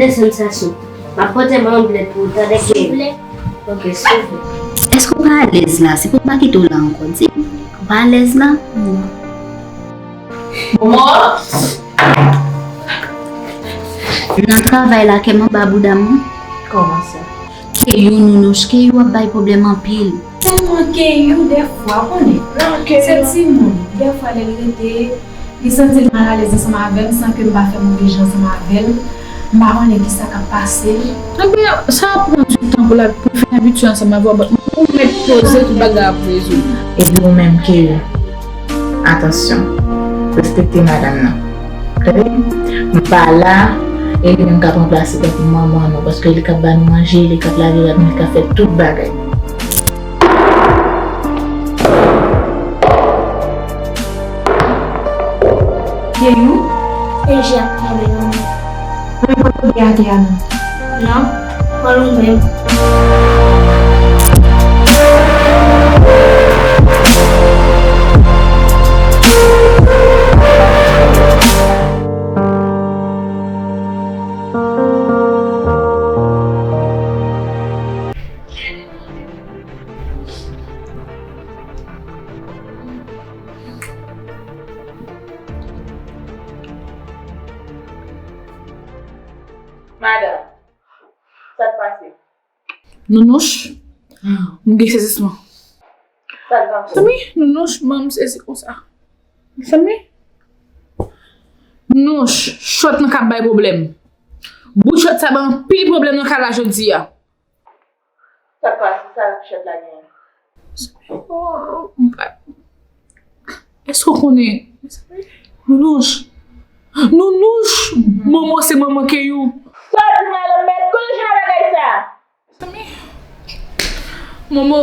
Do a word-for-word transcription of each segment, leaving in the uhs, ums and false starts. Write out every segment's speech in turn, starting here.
Desann sa sou. M ap pote yon blèt pou ou tande ke. Souple. Ok, souple. Èske w pa alèz la? Se pou m pa kite w la ankò. Di, ou pa alèz la? Non. Momo! Nan travay la, kè m anba bouda m wi. Kòman sa? Keyou, Nounouch, Keyou ap bay pwoblèm anpil. Tèlman Keyou, dèfwa, w konnen. Se timoun. Dèfwa, lè l rete, li santi l malalèz ansanm avè m san ke m pa fè move jan ansanm avè l. M pa konnen kisa k ap pase l. Ebyen, sa ap pran du tan pou l, pou l fin abitye ansanm avè w, but ou mèt poze, tout bagay ap rezoud. Epi ou menm, Keyou, atansyon, respekte madanm nan. Tande? M pa la, e li menm k ap ranplase tankou manman nou, paske li k ap ba nou manje, li k ap lave rad nou, li k ap fè tout bagay. Keyou? Eji ap tonbe nan men. Mwen pote w atè a non. Non, pran ou menm. Madanm, sa k pase? Nounouch, m gen sezisman. Sa k pase? Mezanmi, Nounouch, ban m sezi konsa. Mezanmi, Nounouch, chòt nan ka bay pwoblèm. Bout chòt sa ban anpil pwoblèm nan kay la jodi a. Sa k pase? Sa chòt la genyen? Oh, m pa, èske w konnen? Nounouch. Nounouch! Momo se manman Keyou. Sa w di madanm mèt, kote w jwenn bagay sa? Mezanmi. Momo,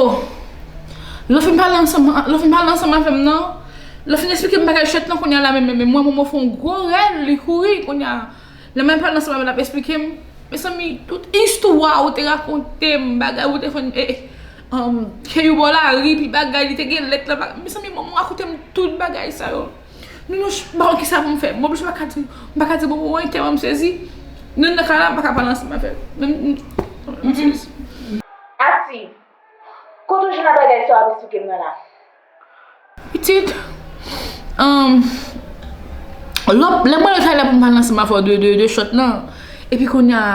lè w fin pale ansanm, lè w fin pale ansanm avè m nan, lè w fin eksplike m bagay chòt lan kounye a la, men, men, men mwen, Momo fè yon gwo rèl, li kouri kounye a. Lè m al pale ansanm avè l, l ap eksplike m. Mezanmi, tout istwa ou te rakonte m, bagay ou te fè m, e, e, um, Keyou bò lari, pi bagay, li te gen lèt la, bagay. Mezanmi, Momo rakonte m tout bagay sa yo. Nounouch, m pa konn kisa pou m fè. M oblije pa ka di, m pa ka di Momo anyen, tèlman m sezi. Nou nan kay la, m pa ka pale ansanm avè l. M, m, m sezi. Ati, kote w jwenn bagay sa w ap eksplike m nan la? Pitit, um, lè, lè mwen al travay la pou m pale ansanm avè w de, de, de chòt lan, epi kounye a,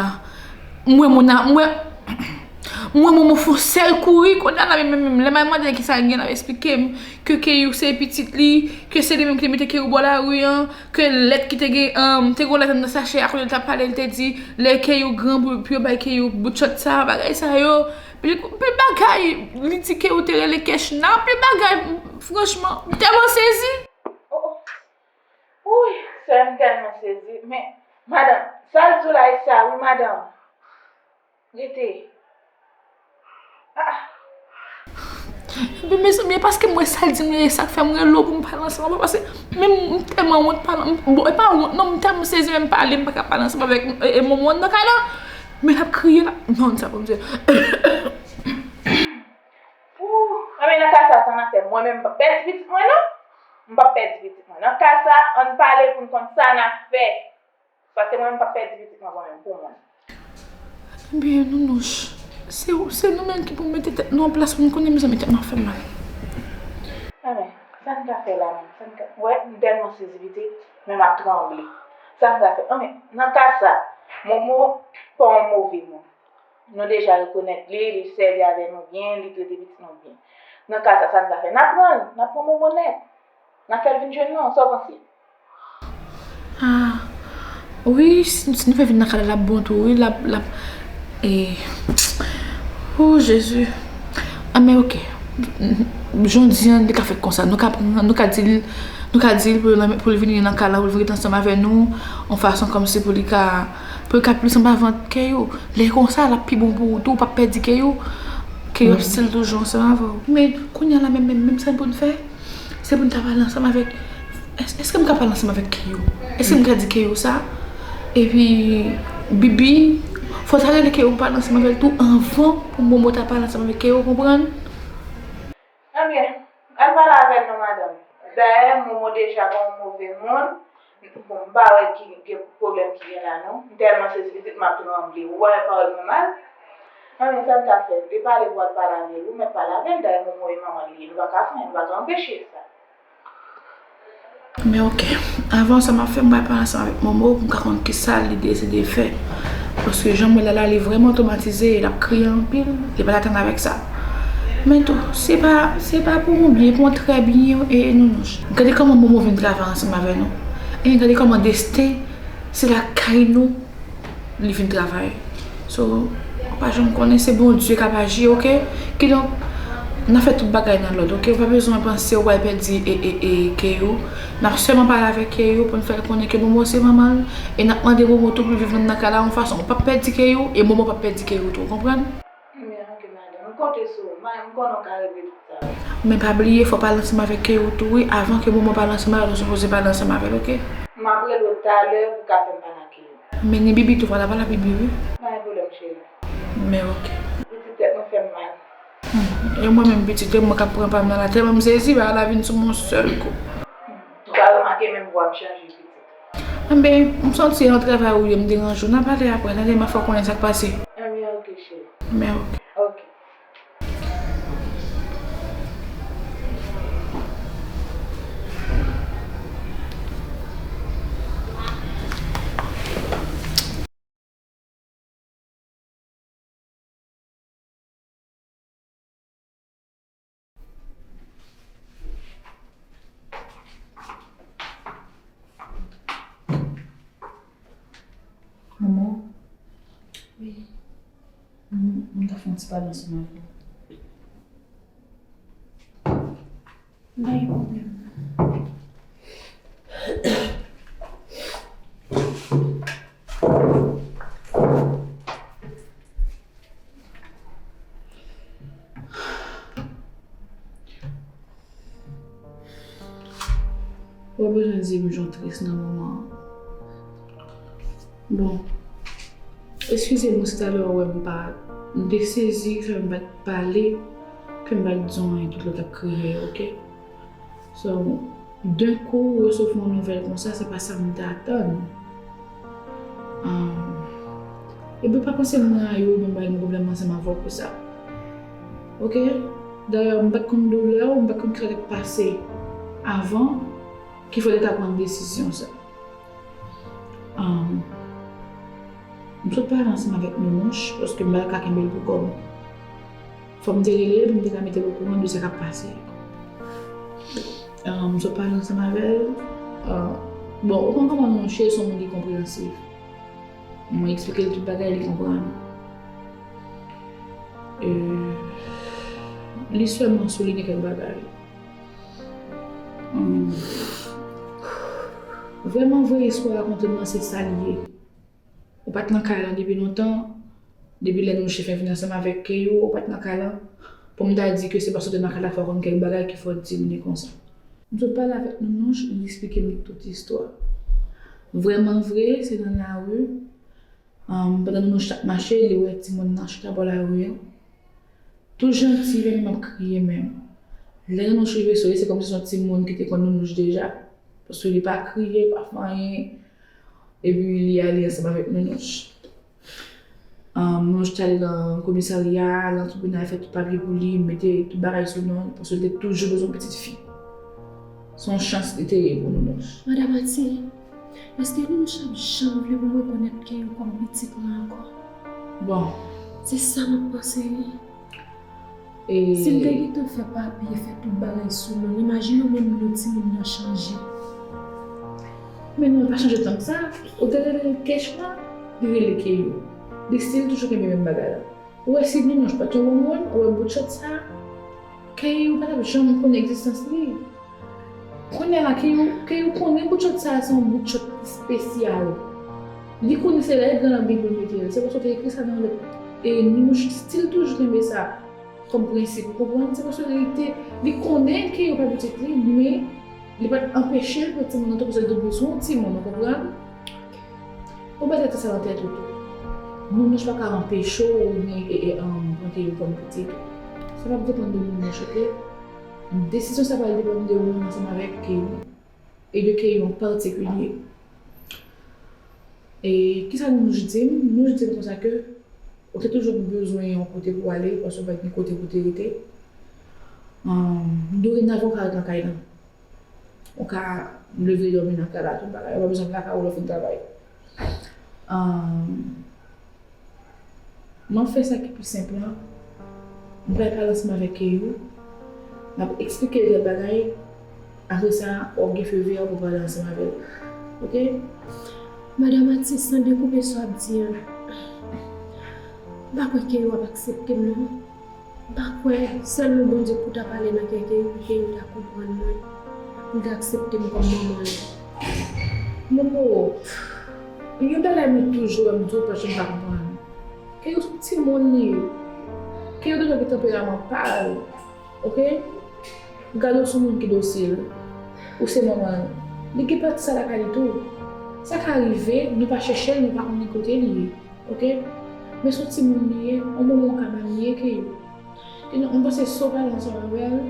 m wè moun nan, m wè, m wè Momo fè yon sèl kouri, kounye a la menm, menm, menm, lè m al mande l kisa l gen, l ap eksplike m ke Keyou se pitit li, ke se li menm ki te mete Keyou bò lari an, ke lèt ki te gen, um, te gen yon lèt anndan sachè a, kote l t ap pale, l te di, lè Keyou gran, pou, pou yo bay Keyou bout chòt sa, bagay sa yo. Pi, pi bagay, li di ke ou te rele Kechna, pi bagay, franchman, m tèlman sezi. Oh, oh. Wouyy, sè, m tèlman sezi. Men, madanm, sa l di w la, e sa, wi, madanm. Rete. Ah. Epi, mezanmi, e paske m wè sa l di m, e sa k fè m rele w pou m pale ansanm avè w, paske menm m tèlman wont pale, m, bon, e pa wont, non, m tèlman sezi, menm pale, m pa ka pale ansanm avèk, e, e, Momo nan kay la. Men l ap kriye la. Non, sa pou m di. Ooh, anben nan ka sa, sa n ap fè. Mwen menm, m p ap pèdi pitit mwen, non. M p ap pèdi pitit mwen. Nan ka sa, ann pale pou n konn sa n ap fè. Paske mwen menm, m p ap pèdi pitit mwen, mwen menm, pou mwen. Ebyen, Nounouch, se, se nou menm ki pou mete tèt nou an plas pou n konnen, mezanmi, tèt mwen ap fè m mal. Anben, sa n ka fè la menm? Sa n ka, w wè, m tèlman sezi, pitit, men m ap tranble. Sa n ka fè? Anben, nan ka sa, Momo pa yon move moun. Nou deja rekonèt li, li sèvi avè nou byen, li trete pitit nou byen. Nan ka sa, sa n ka fè? N ap pran l, n ap pran Momo nèt. N ap fè l vin jwenn nou, sa w panse? Ah, wi, si, si nou fè vin nan kay la, l ap bon tou, wi, l ap, l ap, e, o Jezi. Ah, men oke. Jan w di an, li ka fèt konsa. Nou ka pran, nou ka di l, nou ka di l pou l, pou l vini nan kay la, pou l vin ret ansanm avè nou, yon fason kòmsi pou li ka, pou l ka plis anba vant Keyou. Lè konsa, l ap pi bon pou ou tou, ou p ap pèdi Keyou. Keyou ap still toujou ansanm avè w. Men kounye a la, menm, menm, menm sa pou n fè, se pou n ta pale ansanm avèk, èske, èske m ka pale ansanm avèk Keyou? Èske m ka di Keyou sa? Epi, Bibi, fò w ta rele Keyou pou pale ansanm avè l tou anvan pou Momo ta pale ansanm avèk Keyou, ou konprann? Ebyen, al pale avè l non, madanm. Dayè, Momo deja pa yon move moun. Bon, m pa wè ki gen pwoblèm ki gen la non. M tèlman sezi pitit m ap tranble. Ou wè pawòl mwen mal? Anben sa n ka fè? Li pale pou w al pale avè l. Ou mèt pale avè l. Dayè Momo e manman l li ye. Nou pa ka fè anyen. Nou pa ka anpeche sa. Men oke. Avan sa m ap fè, m pral pale ansanm avèk Momo pou m ka konn kisa li deside fè. Paske jan m wè l la la, li vrèman twomatize, l ap kriye anpil, li pa t atann avèk sa. Men tou, se pa, se pa pou yon byen, pou yon trè byen, e, Nounouch. Gade kòman Momo vin travay ansanm avè nou. E gade kòman Desten, se lakay nou li vin travay. So, ou pa janm konnen, se Bondye k ap aji, oke? Kidonk, n a fè tout bagay nan lòd, oke? Ou pa bezwen panse ou pral pèdi e, e, e, Keyou. N ap sèlman pale avèk Keyou pou n fè l konnen ke Momo se manman l, e n ap mande Momo tou pou l viv nan, nan kay la yon fason. Ou p ap pèdi Keyou, e Momo p ap pèdi Keyou tou, ou konprann? Men oke, madanm, m konte sou ou. M konnen w ka regle tout sa. Men pa bliye, fò w pale ansanm avèk Keyou tou, wi. Avan ke Momo pale ansanm avè l, ou sipoze pale ansanm avè l, oke? M ap rele w talè pou w ka fè m pale ak Keyou. Men ni Bibi tou, fò w al pale ak Bibi, wi. Pa gen pwoblèm, cheri. Men oke. Pitit tèt mwen fè m mal. Hmm. E mwen menm, pitit, e mwen k ap pran pa m nan la, tèlman m sezi, bagay la vin sou mwen yon sèl kou. Ou pa remake menm vwa m chanje, pitit? Enben, m santi se yon travay ou ye, m deranje w. N a pale apre, tande, m a fè w konnen sa k pase. Enben, oke, cheri. Men oke. Oke. Momo, wi. M, m ta fè yon ti pale ansanm avè w. Pa gen pwoblèm. Ou pa bezwen di m jan w tris nan moman an. Bon, eskize m si talè w wè m pa, m te sezi, fè m pa t pale, ke m pa t di w anyen, tout lè w t ap kriye, oke? So, d'un coup, ou resevwa yon nouvèl konsa, se pa sa m te atann. Ahn, epi pa panse m rayi w, oubyen m pa gen pwoblèm ansanm avè w pou sa. Oke? Dayè, m pa t konn doulè w, m pa t konn kisa k ap pase avan, ki fè w te ka pran desizyon sa. Ahn, m sot pale ansanm avèk Nounouch, paske m pa t ka kenbe l pou kò m. Fò m te rele l pou m te ka mete l okouran de sa k ap pase. Ahn, m sot pale ansanm avè l. Ahn, bon, ou konn kòman Nounouch ye, se yon moun ki konpreyansiv. Mwen eksplike l tout bagay, li konprann. E, li sèlman souliyen kèk bagay. Hmm. Vrèman vre, istwa w rakonte m nan, se sa l ye. Ou pa t nan kay lan depi lontan. Depi lè Nounouch te fè vin ansanm avèk Keyou, ou pa t nan kay lan. Pou m ta di ke se paske w te nan kay la, fò w konn kèk bagay ki fè w di m li konsa. M sot pale avèk Nounouch, li eksplike m tout istwa. Vrèman vre, se nan lari. Ahn, pandan Nounouch t ap mache, li wè timoun nan chita bò lari an. Tou janti, men m ap kriye menm. Lè Nounouch rive sou li, se kòmsi se yon timoun ki te konn Nounouch deja. Paske li pa kriye, pa fè anyen. Epi li ale ansanm avèk Nounouch. Ahn, Nounouch t ale nan komisarya, nan tribinal, fè tout papye pou li, mete tout bagay sou non, paske li te toujou bezwen yon pitit fi. Se yon chans li te ye pou Nounouch. Madan Mati, èske Nounouch ap janm vle pou m rekonèt Keyou kòm pitit mwen ankò? Bon. Se sa m ap panse, wi. E si l te gentan fè papye, fè tout bagay sou non l, imajine w menm lè timoun nan chanje. Men non, li pa chanje tank sa. Ou te rele l Kechma, li rele Keyou. Li still toujou kenbe menm bagay la. Ou wè si Nounouch pa t yon bon moun, ou wè bout chòt sa, Keyou pa t ap janm konnen egzistans li. Kounye a la, Keyou, Keyou konnen bout chòt sa a se yon bout chòt espesyal. Li konnen se lè l gran l ap gen pou l mete l. Se paske w te ekri sa nan yon lèt. E Nounouch still toujou kenbe sa kòm prensip, ou konprann? Se paske li te, li konnen Keyou pa pitit li, men li pa t anpeche l pran timoun nan tou, paske li te bezwen yon timoun, ou konprann? Ou mèt rete sa nan tèt ou tou. Nounouch pa ka anpeche w, oubyen, e, e, um, pran Keyou kòm pitit ou. Sa p ap depann de Nounouch, oke? Desizyon sa pral depann de ou menm ansanm avèk Keyou. E de Keyou an patikilye. E kisa Nounouch di m? Nounouch di m konsa ke ou te toujou bezwen yon kote pou w ale, paske w pa t gen kote pou w te rete. Ahn, dorenavon ou ka ret nan kay lan. Ou ka leve dòmi nan kay la, tout bagay. Ou pa bezwen lakay ou lè w fin travay. Ahn, M ap fè sa ki pi senp lan. M pral pale ansanm avèk Keyou. M ap eksplike l kèk bagay. Apre sa, w ap gen feu vert pou w pale ansanm avè l. Oke? Madan Matis, nan dekoupe sa w ap di an, m pa kwè Keyou ap aksepte m non. M pa kwè, sèlman Bondye pou ta pale nan kè Keyou, pou Keyou ta konprann mwen, pou l ta aksepte m kòm manman l. Momo, yon bagay mwen toujou wè m di w, pèsonn pa konprann. Keyou se yon timoun li ye. Keyou toujou gen tanperaman pa l. Oke? Gade w se yon moun ki dosil. Ou se manman l. Li gen pati sa lakay li tou. Sa ka rive, nou pa chèche l, nou pa konnen kote li ye. Oke? Men se yon timoun li ye, yon moman w ka manyen Keyou. Keyou, mwen panse si w pale ansanm avè l,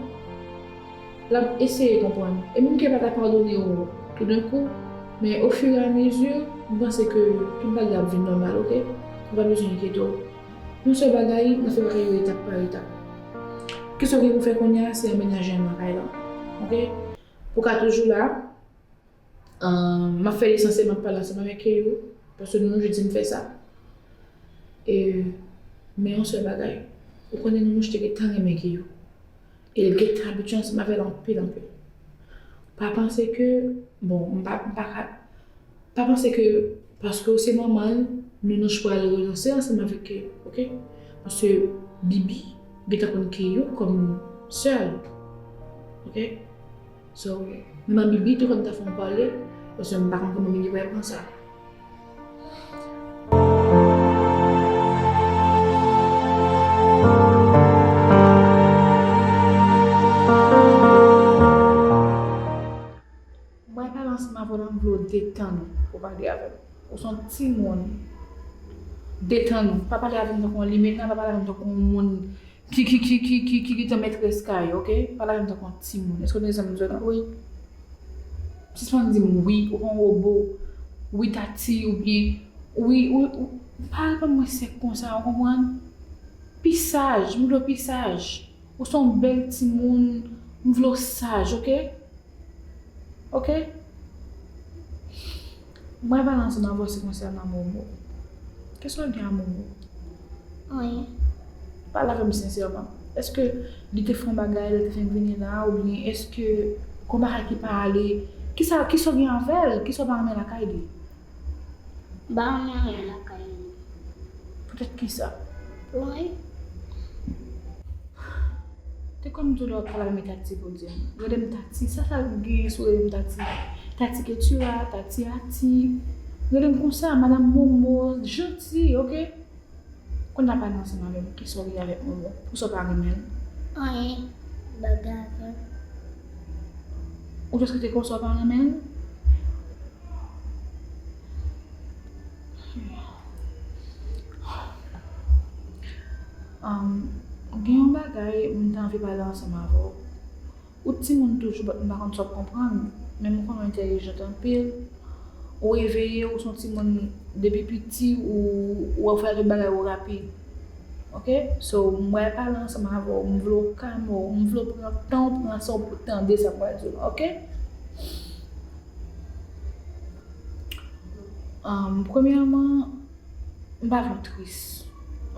l ap eseye konprann. E menm ke l pa ta padone w toudenkou, men ofiramezu, m panse ke tout bagay ap vin nòmal, oke? Ou pa bezwen enkyete w. Yon sèl bagay, n ap fè bagay yo etap pa etap. Kisa w gen pou fè kounye a, se anmenaje nan kay lan, oke? Pou w ka toujou la, Ahn, m ap fè lesansyèl, m ap pale ansanm avèk Keyou, paske Nounouch di m fè sa. E, men yon sèl bagay, ou konnen Nounouch te gentan renmen Keyou. E l gentan abitye ansanm avè l anpil, anpil. Pa panse ke, bon, m pa, m pa ka, pa panse ke paske w se manman l, Nounouch pral renonse ansanm avèk Keyou, oke? Paske Bibi gentan konn Keyou kòm sè l, oke? So, menm a Bibi tou fè m ta fè yon pale, paske m pa konn kòman Bibi pral pran sa. Mwen pale ansanm avè w la, m vle w detann ou pou w pale avè m. Ou se yon timoun. Detann ou. Pa pale avè m tankou yon limena, pa pale avè m tankou yon moun ki, ki, ki, ki, ki, ki gentan metrès kay, oke? Pale avè m tankou yon timoun. Èske w tande sa m di w la? Wi. Sispann di m wi, ou pa yon wobo. Wi, tati, oubyen wi, wi, wi. Pale pa mwen sèk konsa, ou konprann? Pi saj, m vle w pi saj. Ou se yon bèl timoun, m vle w saj, oke? Oke? Mwen pale ansanm avè w, se konsènan Momo. Kisa w gen a Momo? Anyen. Pale avè m sensèman. Èske li te fè yon bagay lè l te fenk vini la, oubyen èske gon bagay ki pa ale? Kisa, kisa w gen avè l? Kisa w pa renmen lakay li? M pa renmen anyen lakay li. Poutèt kisa? Pou anyen. Te konn m di w lè w ap pale avè m e Tati pou w di m. Rele m Tati. Sa, sa l gen sou rele m Tati? Tati Ketura, Tati Ati. Rele m konsa, Madanm Momo, janti, oke? Kounye a pale ansanm avè m, kisa w gen avèk Momo? Poukisa w pa renmen l? Anyen, m pa gen avè l. Ou jis rete konsa, w pa renmen l? Ahn, gen yon bagay m te anvi pale ansanm avè w. Ou timoun toujou, but m pa konn si w ap konprann, men m konnen w entèlijant anpil. Ou reveye, ou se yon timoun depi piti, ou, ou fè tout bagay ou rapid. Oke? So, m pral pale ansanm avè w, m vle w kalme w, m vle w pran tan w, pran san w pou w tande sa m pral di w la, oke? Ahn, premyèman, m pa vle w tris,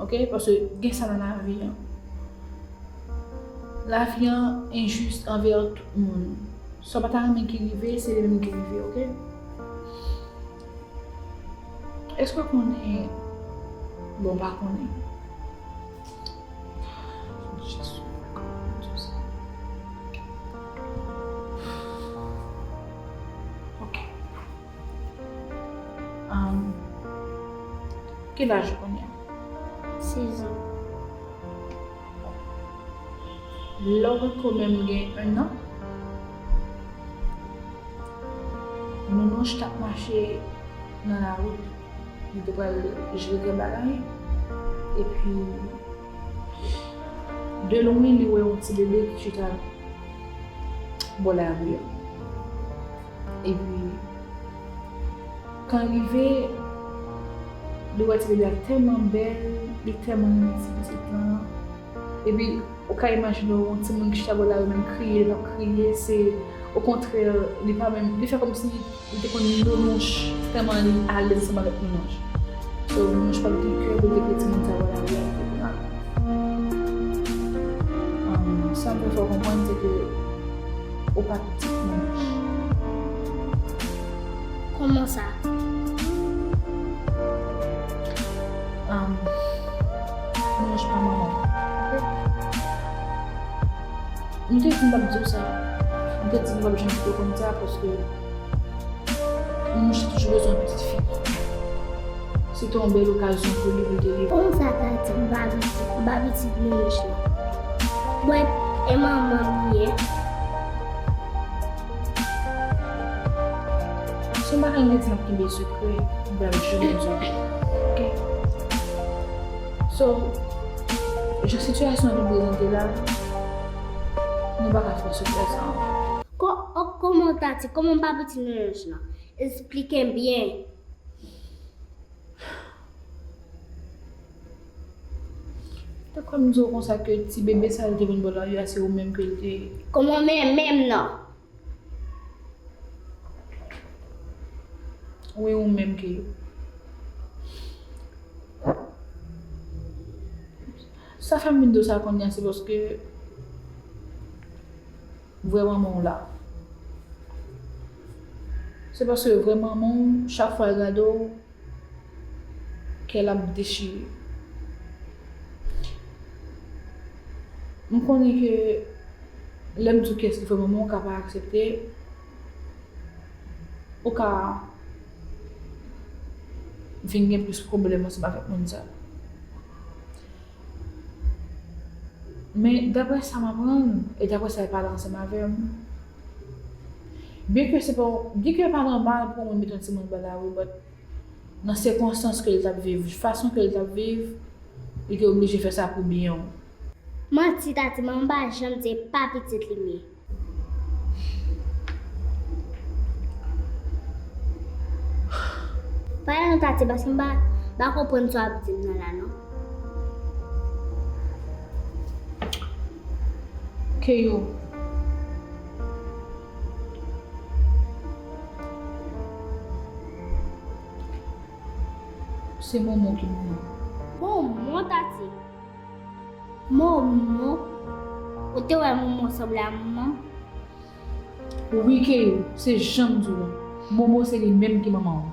oke? Paske gen sa nan lavi an. Lavi an enjis anvè tout moun. Sa w pa ta renmen ki rive, se li menm ki rive, oke? Èske w konnen, bon, w pa konnen. Jezi, kòman m di w sa? Oke. Ahn, ki laj ou kounye a? Sèz an. Lè w wè ke w menm gen ennan, Nounouch t ap mache nan lari, li te pral jere kèk bagay, epi de lwen li wè yon ti bebe ki chita bò lari a. Epi, kan l rive, Li wè ti bebe a tèlman bèl, li tèlman renmen ti pitit lan. Epi, ou ka imajine w, yon timoun ki chita bò lari menm kriye, li p ap kriye, se, okontrè, li pa menm, li fè kòmsi li te konn Nounouch, tèlman li alèz ansanm avèk Nounouch. So, Nounouch pa t gen kè pou l te kite timoun sa bò lari a, li te vin avè l. Um, sa m vle fè w konprann, se ke ou pa pitit Nounouch. Kòman sa? Um, Nounouch pa manman w. M te di m p ap di w sa. M te di m p ap janm kite w konn sa, paske Nounouch te toujou bezwen yon pitit fi. Se te yon bèl okazyon pou li, pou l te leve. Kòman sa, Tati, m pa pitit, m pa pitit Nounouch lan? Bon, e manman m li ye. Se yon bagay m te di n ap kenbe sekrè, m p ap janm di w. Oke? So, jan sitiyasyon an vin prezante la, nou pa ka fè sekrè sa ankò. Kò-, kò-, kòman, Tati? Kòman m pa pitit Nounouch lan? Esplike m byen. Te kwè m di w konsa ke ti bebe sa l te vin bò lari a, se ou menm ke l te. Kòman menm, menm nan? Wi, ou menm ke yo. Sa fè m vin di w sa kounye a, se paske vrè manman w la. Se paske vrè manman w, chak fwa l gade w, kè l ap dechire. M konnen ke lè m di w kiyès ki vrè manman w, ou ka pa aksepte, ou ka vin gen plis pwoblèm ansanm avèk moun sa. Men, daprè sa m aprann, e daprè sa l pale ansanm avè m, byenke se pa, byenke pa nòmal pou yon moun mete yon timoun bò lari, but nan sikonstans ke l t ap viv, fason ke l t ap viv, li te oblije fè sa pou byen w. Manti, Tati, manman pa janm di e pa pitit li m ye. Pale non, Tati, paske m pa, pa konprann sa w ap di m nan la, non. Keyou. Se Momo ki manman. Momo, Tati. Momo? Ou te wè Momo sanble a manman? Wi, Keyou, se jan m di w lan. Momo se li menm ki manman w.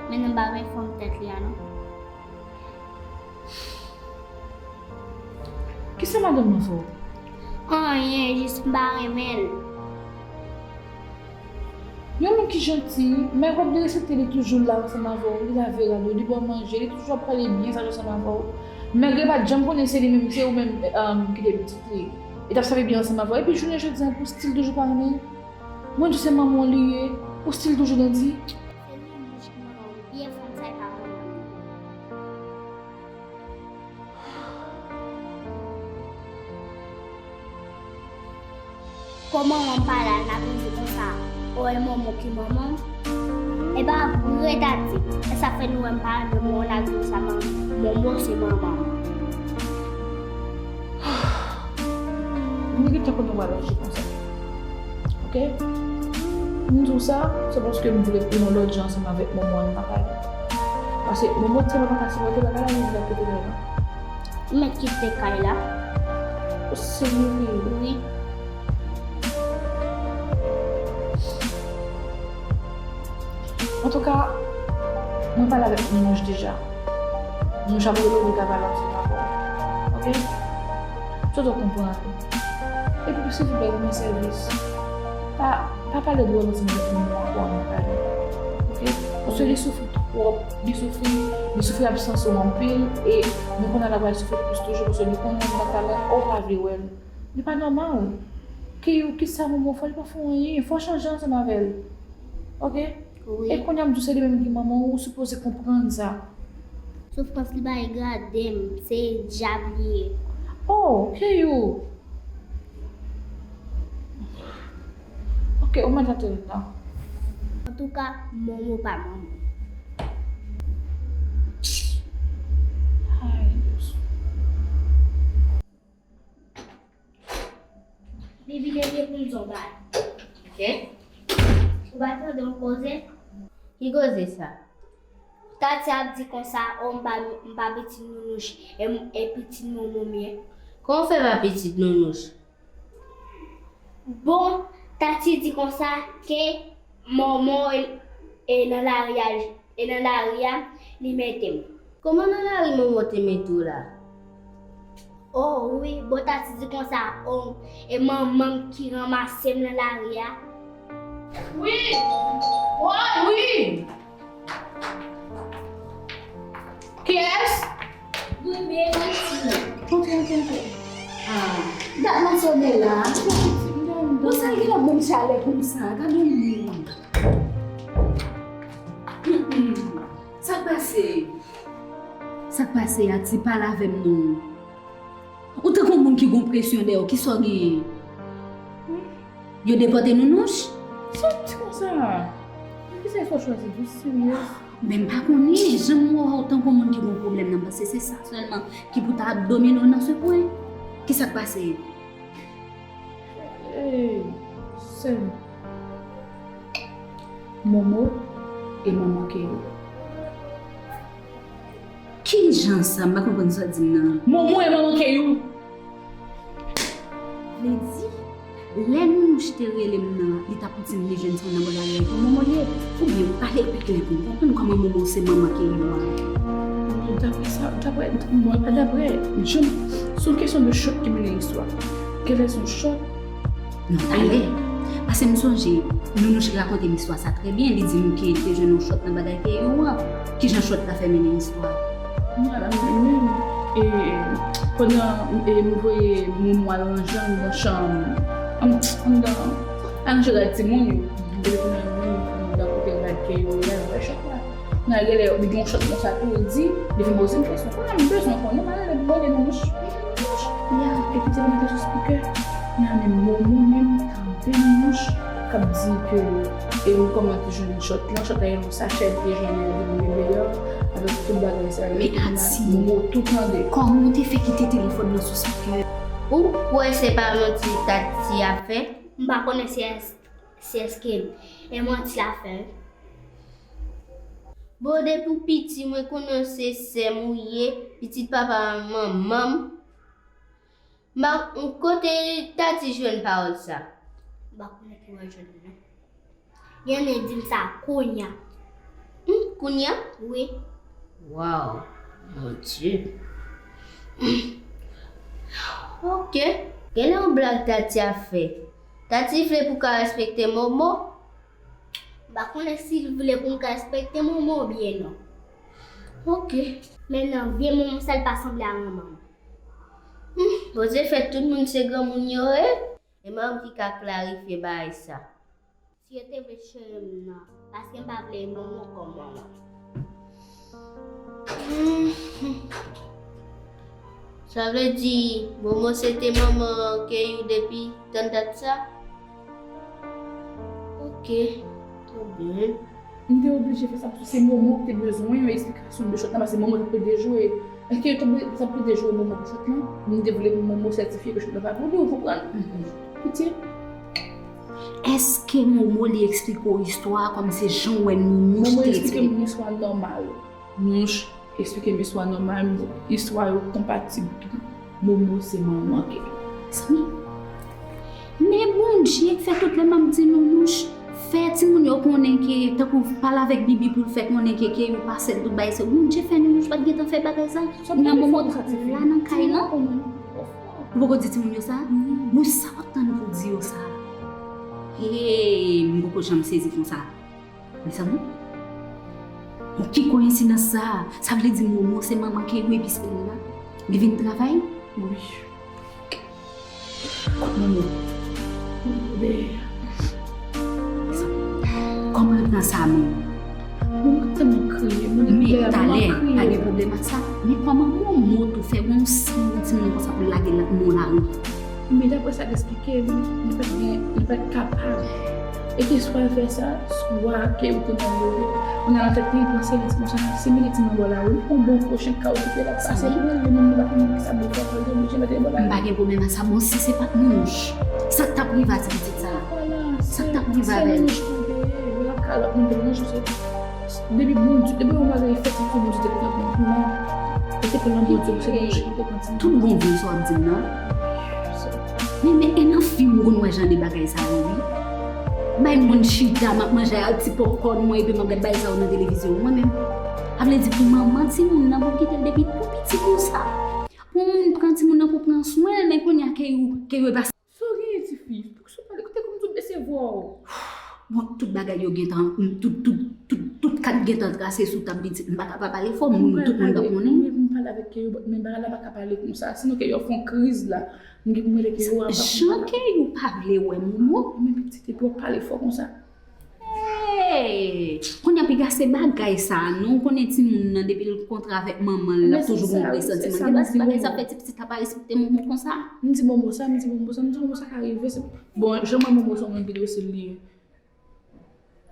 Men non pa gen fanm tèt li a, non. Kisa madanm nan fè w? Anyen, jis m pa renmen l. Yon moun ki janti, malgre w ap derespekte li, toujou la ansanm avè w, li lave rad ou, li ba w manje, li toujou ap pale byen sa ansanm avè w. Malgre pa t janm konnen se li menm, se ou menm, um, ki te pitit li. Li t ap sèvi byen ansanm avè w. Epi jounen jodi a, pou stil toujou pa renmen l. Mwen di w se manman w li ye, ou stil toujou nan di. Se Nounouch ki manman w, vye fanm sa e pa manman m. Kòman manman m pale a, n ap di konsa, o, e Momo ki manman m? E pa vre, Tati. E sa fè nou wè m pa renmen Momo, n ap di konsa, man-, Momo se manman m. Mwen gentan konnen w ap aji konsa. Oke? M di w sa, se paske m vle pou yon lòt jan ansanm avèk Momo an pa pale. Paske Momo tèlman pa ka sipòte bagay la, li vle kite kay la. Ou mèt kite kay la. O, serye? Wi. Antouka, mwen pale avèk Nounouch deja. Nounouch ap rele w, li ka pale ansanm avè w. Oke? Sot w konprann. Epi, silvouplè, rann mwen sèvis. Pa, pa pale dwòl ansanm avèk Momo ankò, ann pale. Oke? Paske li soufri twòp, li soufri, li soufri absans ou anpil, e nou konnen l ap pral soufri plis toujou, paske li konnen l pa ka la, ou pa vle wè l. Li pa nòmal. Keyou, kisa Momo fè, li pa fè anyen. Fò w chanje ansanm avè l. Oke? Wi. E kounye a m di w se li menm ki manman w, ou sipoze konprann sa. Soufrans li bay gade m, se dyab li ye. Oh, Keyou. Oke, ou mèt antre la. Antouka, Momo pa manman m. Premye pou m di yon bagay. Ok. Ou pa tande yon koze? Ki koze sa? Tati ap di konsa, o, m pa, m pa pitit Nounouch, e m, e pitit Momo m ye. Kòman w fè pa pitit Nounouch? Bon, Tati di konsa ke Momo e, e nan lari a, e nan lari a, li mete m. Kòman nan lari Momo te mete w la? O wi, bon, Tati di konsa, o, e manman m ki ranmase m nan lari a. Wi! Woy, wi! Kiyès? Wi, men Tati. Antre, antre, antre. Ah, dat m ap sonnen la. Bon, sa gen la menm chalè konsa, gade yon moun. Sa k pase? Sa k pase a, ti pale avè m non. Ou tankou yon moun ki gon presyon dèyè w, kisa w genyen? Yo depòte Nounouch? Sa w di konsa? Kisa fò chwazi tou serye? Men m pa konnen, jan m wè w tankou yon moun ki gon pwoblèm nan, paske se sa sèlman ki pou ta ap domine w nan se pwen. Kisa k pase? Ey, sè m. Momo e manman Keyou. Ki jan sa? M pa konprann sa w di m nan. Momo e manman Keyou. Vle di, lè Nounouch te rele m nan, li t ap di m li jwenn sa nan bò lari a, e pou Momo li ye. Oubyen, pale pi klè pou m konprann kòman Momo se manman Keyou a. Daprè sa, daprè, mwen, pa daprè, jan, se yon kesyon de chòt ki mennen istwa. Genlè se yon chòt. Non, talè. Paske m sonje, Nounouch rakonte m istwa sa trè byen. Li di m ke te jwenn yon chòt nan bagay Keyou an. Kijan chòt la fè mennen istwa? Mwen la menm, e, pandan, e, m voye Momo al ranje anndan chanm, an-, anndan, al ranje rad timoun yo. Epi kounye a, m vin, m vin kote rad Keyou, m al wè chòt la. Nan genlè li gen yon chòt konsa tou, li di, li vin poze m kesyon. Kounye a m bezwen konnen, m al rele, m rele Nounouch. Ya, epi telefòn te sou spikè. Kounye a menm Momo menm, tanpri Nounouch, k ap di ke, e, kòman te jwenn chòt lan, chòt la gen yon sachè, li te jwenn li vin bebe a, avèk tout bagay sa yo. Men Tati, Momo tou tande. Kòman w te fè kite telefòn nan sou spikè? Ou kwè se pa manti Tati ap fè? M pa konnen si, si èske e manti l ap fè. Bon, depi w piti, mwen konnen se sè m ou ye, pitit papa manman m. M pa, kote Tati jwenn pawòl sa? M pa konnen ki bò l jwenn li non. Li annik di m sa kounya. Hmm, kounya? Wi. Waw, Bondye. Ok. Genlè yon blag Tati ap fè. Tati vle pou w ka respekte Momo? M pa konnen si l vle pou m ka respekte Momo oubyen non. Ok. Men nan vye Momo sa, l pa sanble a manman m. Hmm, Bondye fè tout moun se granmoun yo ye. E manman m ki ka klarifye bagay sa. Si yo te vle cheri m nan, paske m pa vle Momo kòm manman. Hmm. Sa vle di, Momo se te manman Keyou depi tan dat sa? Ok, trè byen. M te oblije fè sa paske se Momo ki te bezwen yon esplikasyon de chòt la, paske Momo t ap plede jwe. Èske yo t ap, t ap plede jwe Momo pou chòt lan? M te vle pou Momo sètifye ke chòt la pa pou li, ou konprann? Mhm. Piti. Èske Momo li eksplike w istwa a kòm se jan w wè Nounouch te eksplike? Momo eksplike m istwa nòmal. Nounouch eksplike m istwa nòmal, m di istwa yo konpatib tou. Momo se manman ke. Mezanmi. Men Bondye k fè tout lè m ap di Nounouch, fè timoun yo konnen ke, tankou pale avèk Bibi pou l fè konnen ke, ke yo pa sèl tout bagay se, Bondye fè Nounouch pa t gentan fè bagay sa. Nan moman la nan kay lan. Ou poko di timoun yo sa? Bon, sa w ap tann pou di yo sa? Hey, m poko janm sezi konsa. Mezanmi, bon, ki koyensidans sa? Sa vle di Momo se manman Keyou epi se li la. Li vin travay? Wi. Kot Momo? Momo dèyè. Mezanmi, kòman l pran sa menm? Momo tèlman kriye, men talè, pa gen pwoblèm ak sa. Men kòman Momo tou fè yon santi moun konsa pou l lage l nan lari? Men daprè sa l eksplike m, li pa t gen, li pa t kapab. E ke swa l fè sa, swa ke ou te nan leve. Kounye a nan tèt li, li panse li di konsa, si m mete timoun bò la, wi, yon bon pwochen ka okipe l ap pase pou l, li menm li pa konn ki sa pou l fè, pou l te oblije mete l bò la. M pa gen pwoblèm ak sa, bon, si se pa t Mounouch, sa k t ap rive a ti pitit sa a? Sa k t ap rive avè l? Mounouch pou l te ye, l ap ka lòt moun te Mounouch, se depi Bondye, depi yon bagay fèt, se pou Bondye te kontan pou l, non. E te pou l nan Bondye, se Mounouch ki te kontan. Tout bon vre sa w ap di m nan. Men, men, e nan fim ou konn wè jan de bagay sa yo, wi. Bay moun chita, m ap manje ak ti popcorn mwen, epi m ap gad bagay sa yo nan televizyon. Mwen menm, sa vle di pou manman timoun nan, pou kite l depi tou piti konsa. Pou moun pran timoun nan pou pran swen l, men kounye a ke yo, ke yo pase. Sa w genyen, tifi? Poukisa w pale? Koute kòm sou bese vwa w. Bon, tout bagay yo gentan, tout, tout, tout, tout kat gentan trase sou tab pitit. M pa ka pa pale fò, moun, tout moun t ap konnen. Mwen, mwen pale avèk Keyo, but men bagay la pa ka pale konsa. Sinon Keyo ap fè yon kriz la. M gen pou m rele Keyo a, pa pou m pale. Jan Keyo pa vle wè Momo. Men pitit, epi w ap pale fò konsa. Hey! Kounye a piga se bagay sa, non? Ou konnen timoun nan, depi l kontre avèk manman l, l ap toujou gen yon presantiman. Bagay sa fè ti pitit la pa respekte Momo konsa. M di Momo sa, m di Momo sa, m di Momo sa ka rive, se Bon, jan mwen Momo se yon moun ki dosil li ye.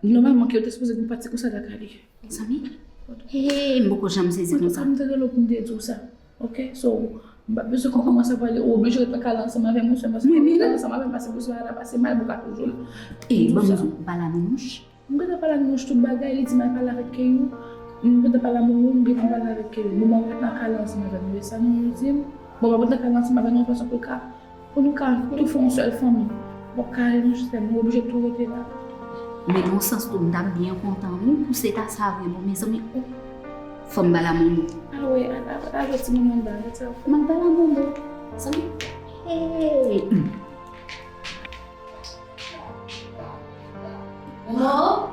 Nòmalman, Keyo te sipoze gen pati konsa lakay li. Zanmi? Hey, m poko janm sezi konsa. Mwen te rele w pou m te di w sa. Ok? So, m pa bezwen kòmanse ap pale, ou oblije ret nan kay la ansanm avè m, wi, sèlman si w ret ansanm avè m, paske pou sa la pase mal, pou ka toujou la. Ey, ban m di w, ou pale a Mounouch? M gentan pale ak Mounouch tout bagay, li di m al pale avèk Keyo. M gentan pale a Momo, m gentan pale avèk Keyo. Momo ret nan kay la ansanm avè m, wi, sa Momo di m. Bon, mwen ret nan kay la ansanm avè nou, yon fason pou l ka Pou nou ka tou fè yon sèl fanmi. Bon, kay nou, sè, nou oblije tou rete la. Men nan yon sans tou, m t ap byen kontan, wi, pou se ta sa vre, bon, mezanmi, o, fò m ba l a Momo. Al wè, al, al, al wè timoun anndan, rete w. M ap ba l a Momo. Zanmi, hey, hmm. Momo?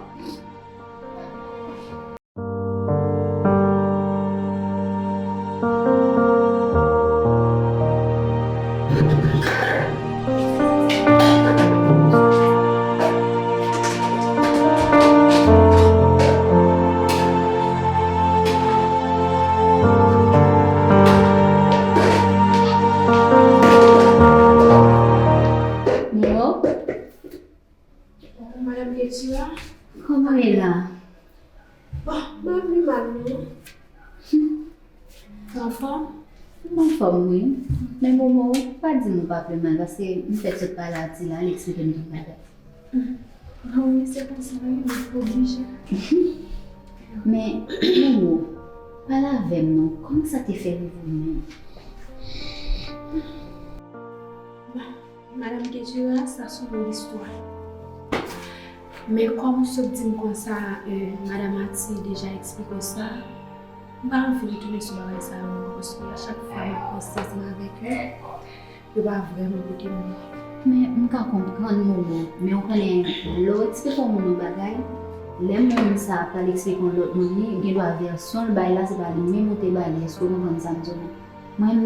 Momo? Madanm Ketura? Kòman w ye la? Bon, m pa pi mal non. Ou anfòm? M anfòm, wi. Men Momo, pa di m ou pa pi mal, paske m fèk sot pale ak Tila, li eksplike m tout bagay. Bon, wi, se konsa, wi, mwen oblije. Men, Momo, pale avè m non, kòman sa te fè rive w menm? Madanm Ketura, sa se yon lòt istwa. Men kòm ou sot di m konsa, eh, madanm Ati deja eksplike w sa, m pa anvi retounen sou bagay sa yo ankò, paske a chak fwa m ap panse ansanm avèk yo, yo pa vrèman pote m byen. Men m ka konprann Momo, men ou konnen, lè w eksplike yon moun yon bagay, lè moun sa a pral eksplike yon lòt moun li, gen dwa vèsyon l bay la, se pa li menm ou te ba li. Èske w konprann sa m di w la? Mwen,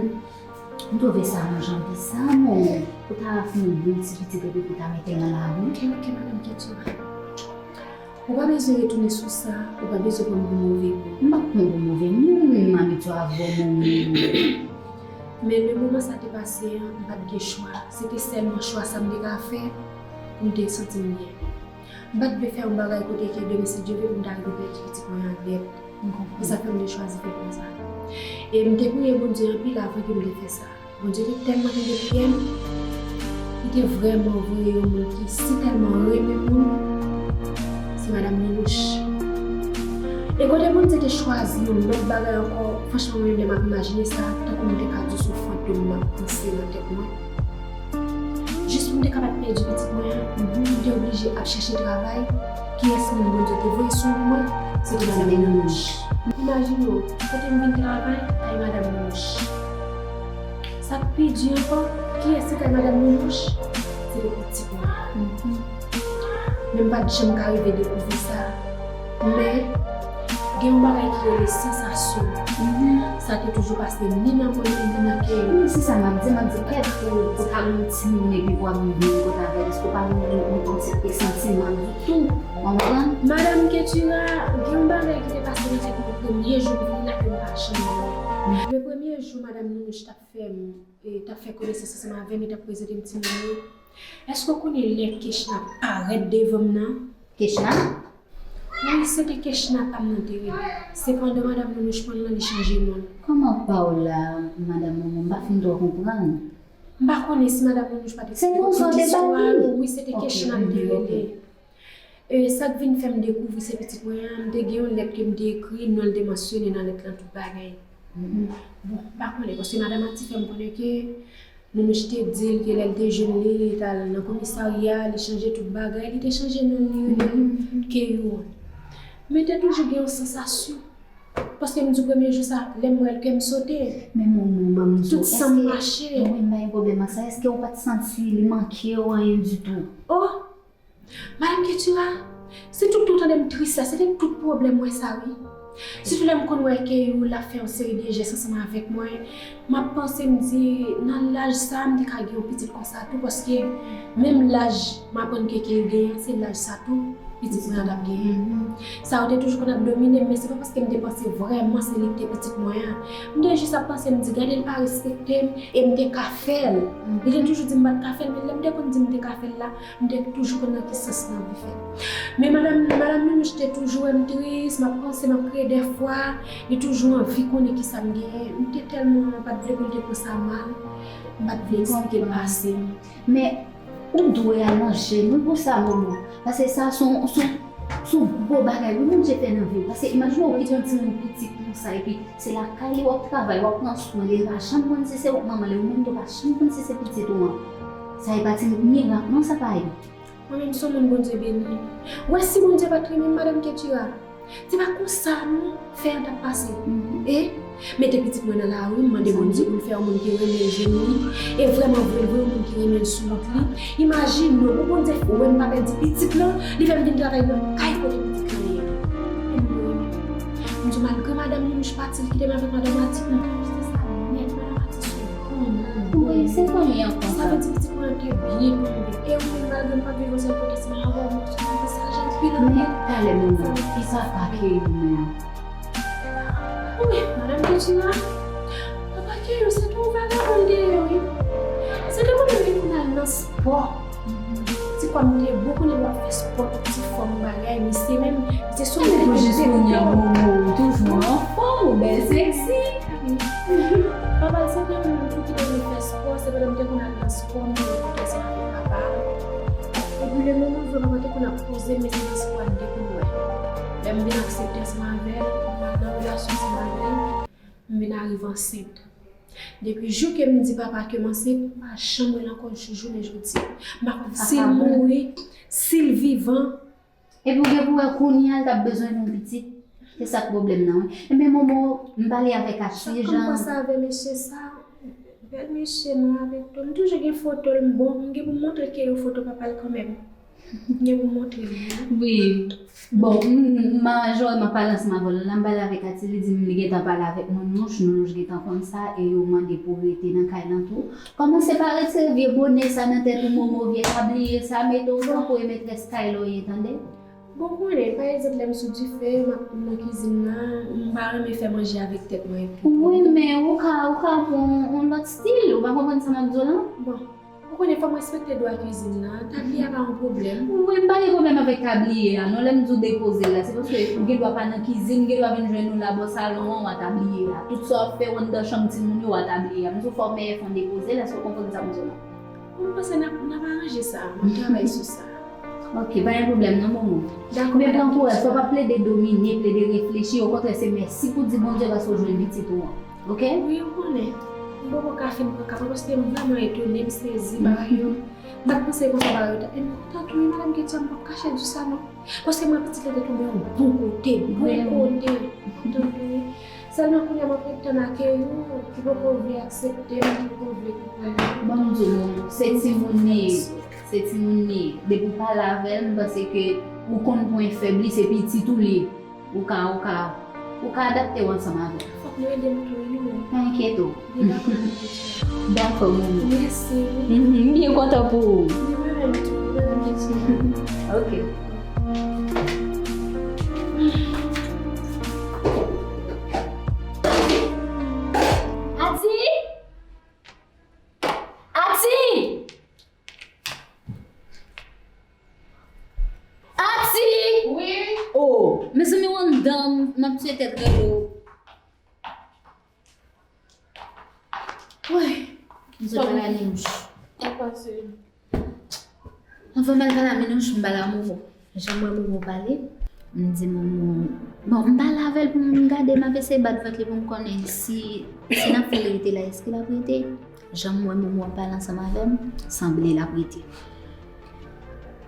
m twouve sa yon jan biza, Momo, pou ta fin gen ti pitit epi pou ta mete l nan lari. Ok, ok, madanm Ketura. Ou pa bezwen retounen sou sa, ou pa bezwen pran m pou move moun. M pa pran w pou move moun, m abitye avè w, Momo. Men lè moman sa te pase an, m pa t gen chwa. Se te sèlman chwa sa m te ka fè pou m te santi m byen. M pa t vle fè yon bagay kote ke demen, si Dye vle, pou m ta rive pèdi pitit mwen an nèt. M konprann. Se sa k fè m te chwazi fè konsa. E m te priye Bondye anpil avan ke m te fè sa. Bondye te tèlman tande priyè m, li te vrèman voye yon moun ki si tèlman renmen moun, se madanm Nonouch. E kote Bondye te chwazi yon lòt bagay ankò, franchman, mwen menm, lè m ap imajine sa, tankou m te ka di w se yon fantom m ap panse nan tèt mwen. Jis pou m te kapab pèdi pitit mwen an, m te oblije ap chèche travay. Kiyès moun Bondye te voye sou mwen? Se te madanm Nonouch. Imajine w, kote m vin travay, kay madanm Nonouch. Sa k pi di ankò, kiyès ki kay madanm Nonouch? Se te pitit mwen. Men m pa t janm ka rive dekouvri sa. Men, gen yon bagay ki rele sansasyon. Sa te toujou pase ni nan mwen menm, ni nan Keyo. Wi, se sa m ap di, m ap di, kèt pou, pou ta gen yon timoun epi pou ap viv menm kote avè l, èske w pa gen yon, yon, yon ti presantiman ditou? W konprann? Madanm Ketura, gen yon bagay ki te pase nan tèt mwen premye jou m vini la ke m pa janm bliye. Le premye jou, madanm Nonouch t ap fè m, e, t ap fè konesans ansanm avè m, e t ap prezante m timoun yo. Èske w konnen lè Kechna parèt devan m nan? Kechna? Wi, se te Kechna pa m nan te rele. Se pandan madanm Nounouch pran l lan, li chanje non l. Kòman pa w la, madanm Momo? M pa fin twò konprann. M pa konnen si madanm Nounouch pa t eksplike w pitit swa l. Wi, se te Kechna m te rele. E, sa k vin fè m dekouvri se pitit mwen an, m te gen yon lèt ke m te ekri, non l te mansyone nan lèt lan, tout bagay. Bon, m pa konnen, paske madanm Ati fè m konnen ke Nounouch te di l ke lè l te jèn, li t al nan komisarya, li chanje tout bagay, li te chanje non l, li rele Keyou. Men te toujou gen yon sansasyon. Paske m di w premye jou sa, lè m wè l, kè m sote. Men Momo, ban m di w, tout san m mache. Wi, m pa gen pwoblèm ak sa. Èske w pa t santi li manke w anyen ditou? Oh! Madanm Ketura, se tout tan w tande m tris la, se te tout pwoblèm mwen sa wi. Sitou lè m konn wè Keyou l ap fè yon seri de jès ansanm avèk mwen, m ap panse m di, nan laj sa a, m te ka gen yon pitit konsa tou, paske menm laj m aprann ke Keyou genyen an, se laj sa tou pitit mwen an t ap genyen. Sa yo te toujou konn ap domine m, men se pa paske m te panse vrèman se li ki te pitit mwen an. M te jis ap panse, m di, gade l pa respekte m, e m te ka fè l. Li te toujou di m pa t ka fè l, men lè m te konn di m te ka fè l la, m te toujou konn nan ki sans l anvi fè l. Men madanm, madanm Nounouch te toujou wè m tris, m ap panse, m ap kriye dèfwa, li toujou anvi konnen kisa m genyen. M te tèlman pa t vle pou l te pran sa mal, m pa t vle eksplike l ase. Men, ou dwe al nan jèn wi pou sa, Momo. Paske sa se yon, se yon, se yon gwo bagay wi Bondye fè nan vi w. Paske imajine w kite yon timoun piti konsa, epi se lakay li w ap travay, w ap pran swen li, li pa janm konn si se ou k manman l, e ou menm tou pa janm konn si se pitit ou an. Sa e pa ti mirak non, sa pa ye. Mwen menm se yon moun Bondye beni. Ou wè si Bondye pa t renmen m, madanm Ketira, se pa konsa non, fè an t ap pase. E mete pitit mwen nan lari, m mande Bondye pou l fè yon moun ki renmen l jwenn li. E vrèman vre, vre yon moun ki renmen l sou wout li. Imajine w, pou Bondye fè wè m pa pèdi pitit lan, li fè m vin travay nan kay kote pitit lan ye. E moun yo renmen m. M di w, malgre madanm Nounouch pati, l kite m avèk madanm Ati, m te poste sa nèt, madanm Ati se yon bon moun. Wi, se fanmi an konsa. Sa vle di pitit mwen an te byen tonbe. E ou menm, malgre m p ap viv yon sèl kote ansanm avè w, men ou se yon moun ki saj anpil, anpil. Men talè menm, ki papa Keyou menm? Wi, madanm Ketira, papa Keyou se te yon vagabon l te ye wi. Se te moun menm ki konn al nan spò. Ti kò m te bon, kounye a l ap fè spò, tout ti fòm bagay, misye menm, misye sou. Pou jis kounye a, Momo, ou toujou anfòm, ou bèl, seksi. Papa l se te yon moun tou ki te renmen fè spò, se pandan m te konn al nan spò, m te konn fè spò avèk papa. Epi lè moman vre, papa te konn ap poze m, men se nan spò a m te konn wè. Lè m vin aksepte ansanm avè l, m al nan relasyon ansanm avè l, m vin arive ansent. Depi jou ke m di papa ke m ansent, m pa janm wè l ankò jis jounen jodi a. M pa konn si l mouri, si l vivan. Epi w gen pou wè kounye a l t ap bezwen yon pitit. Se sa k pwoblèm nan wi. Ebyen Momo, m pale avèk Ati jan. Chak fwa m panse avè mesye sa, bèl mesye nwa avèk tou. M toujou gen foto l, m bon, m gen pou m montre Keyou foto papa l kanmenm. M gen pou m montre l wi. Wi. Bon, m, m, m, jan m ap pale ansanm avè w la, m pale avèk Ati, li di m li gentan pale avèk Nounouch, Nounouch gentan konn sa, e yo mande pou w rete nan kay lan tou. Kòmanse pa retire vye bonè sa nan tèt ou, Momo, vye tabliye sa, mete w tankou e metrès kay la w ye, tande? Bon, ou konnen, pa egzanp, lè m sou dife, m ap nan kizin nan, m pa renmen fè manje avèk tèt mwen epi. Wi, men ou ka, ou ka pran yon lòt stil, ou pa konprann sa m ap di w lan? Bon. Ou konnen fò m respekte dwa kizin nan. Tabliye a pa yon pwoblèm. Wi, m pa gen pwoblèm avèk tabliye a non. Lè m di w depoze l la, se paske ou gen dwa pa nan kizin, m gen dwa vin jwenn ou la bò salon an, w a tabliye a. Tout sa w ap fè w anndan chanm timoun yo, w a tabliye a. M di w fò w mèyè fè yon depoze l, èske w konprann sa m di w lan? Bon, m panse n ap, n ap aranje sa. M ap travay sou sa. Ok, pa gen pwoblèm non, Momo. Dakò, men pran kouraj, fò w pa plede domine, plede reflechi. Okontrè, se mèsi pou di Bondye paske w jwenn pitit ou an. Ok? Wi, ou konnen. M poko ka fin pran ka pa paske m vrèman etone, m sezi bagay yo. M pa t panse konsa bagay yo ta. E m kontan tou wi, madanm Ketia, m p ap kache di sa non. Paske m wè pitit la te tonbe yon bon kote, bon kote. M kontan tou wi. Sèlman kounye a m ap ret tann ak yo, ki poko vle aksepte m, ki poko vle konprann mwen. Ban m di w, se timoun li ye. Se timoun li ye. Depi w pale avè l, m panse ke ou konn pwen fèb li, se pitit ou li ye. Ou ka, ou ka, ou ka adapte w ansanm avè l. Fòk nou ede l tou wi nou menm. Pa enkyete w. Li dakò avèk Ketia. Dakò, Momo. Mèsi wi. Mhm, m byen kontan pou ou. Li mwen menm tou, mwen menm Ketia. Ok. Ati! Ati! Dan, m ap tiye tèt rele w. Woy, m sot pale a Nounouch. Anfen, m al pale a Nounouch, m pale a Momo. Jan m wè Momo pale, m di Momo, bon, m pale avè l pou m gade, m ap eseye bat vant li pou m konnen si, si n ap fè l rete la, èske l ap rete? Jan m wè Momo ap pale ansanm avè m, sanble l ap rete.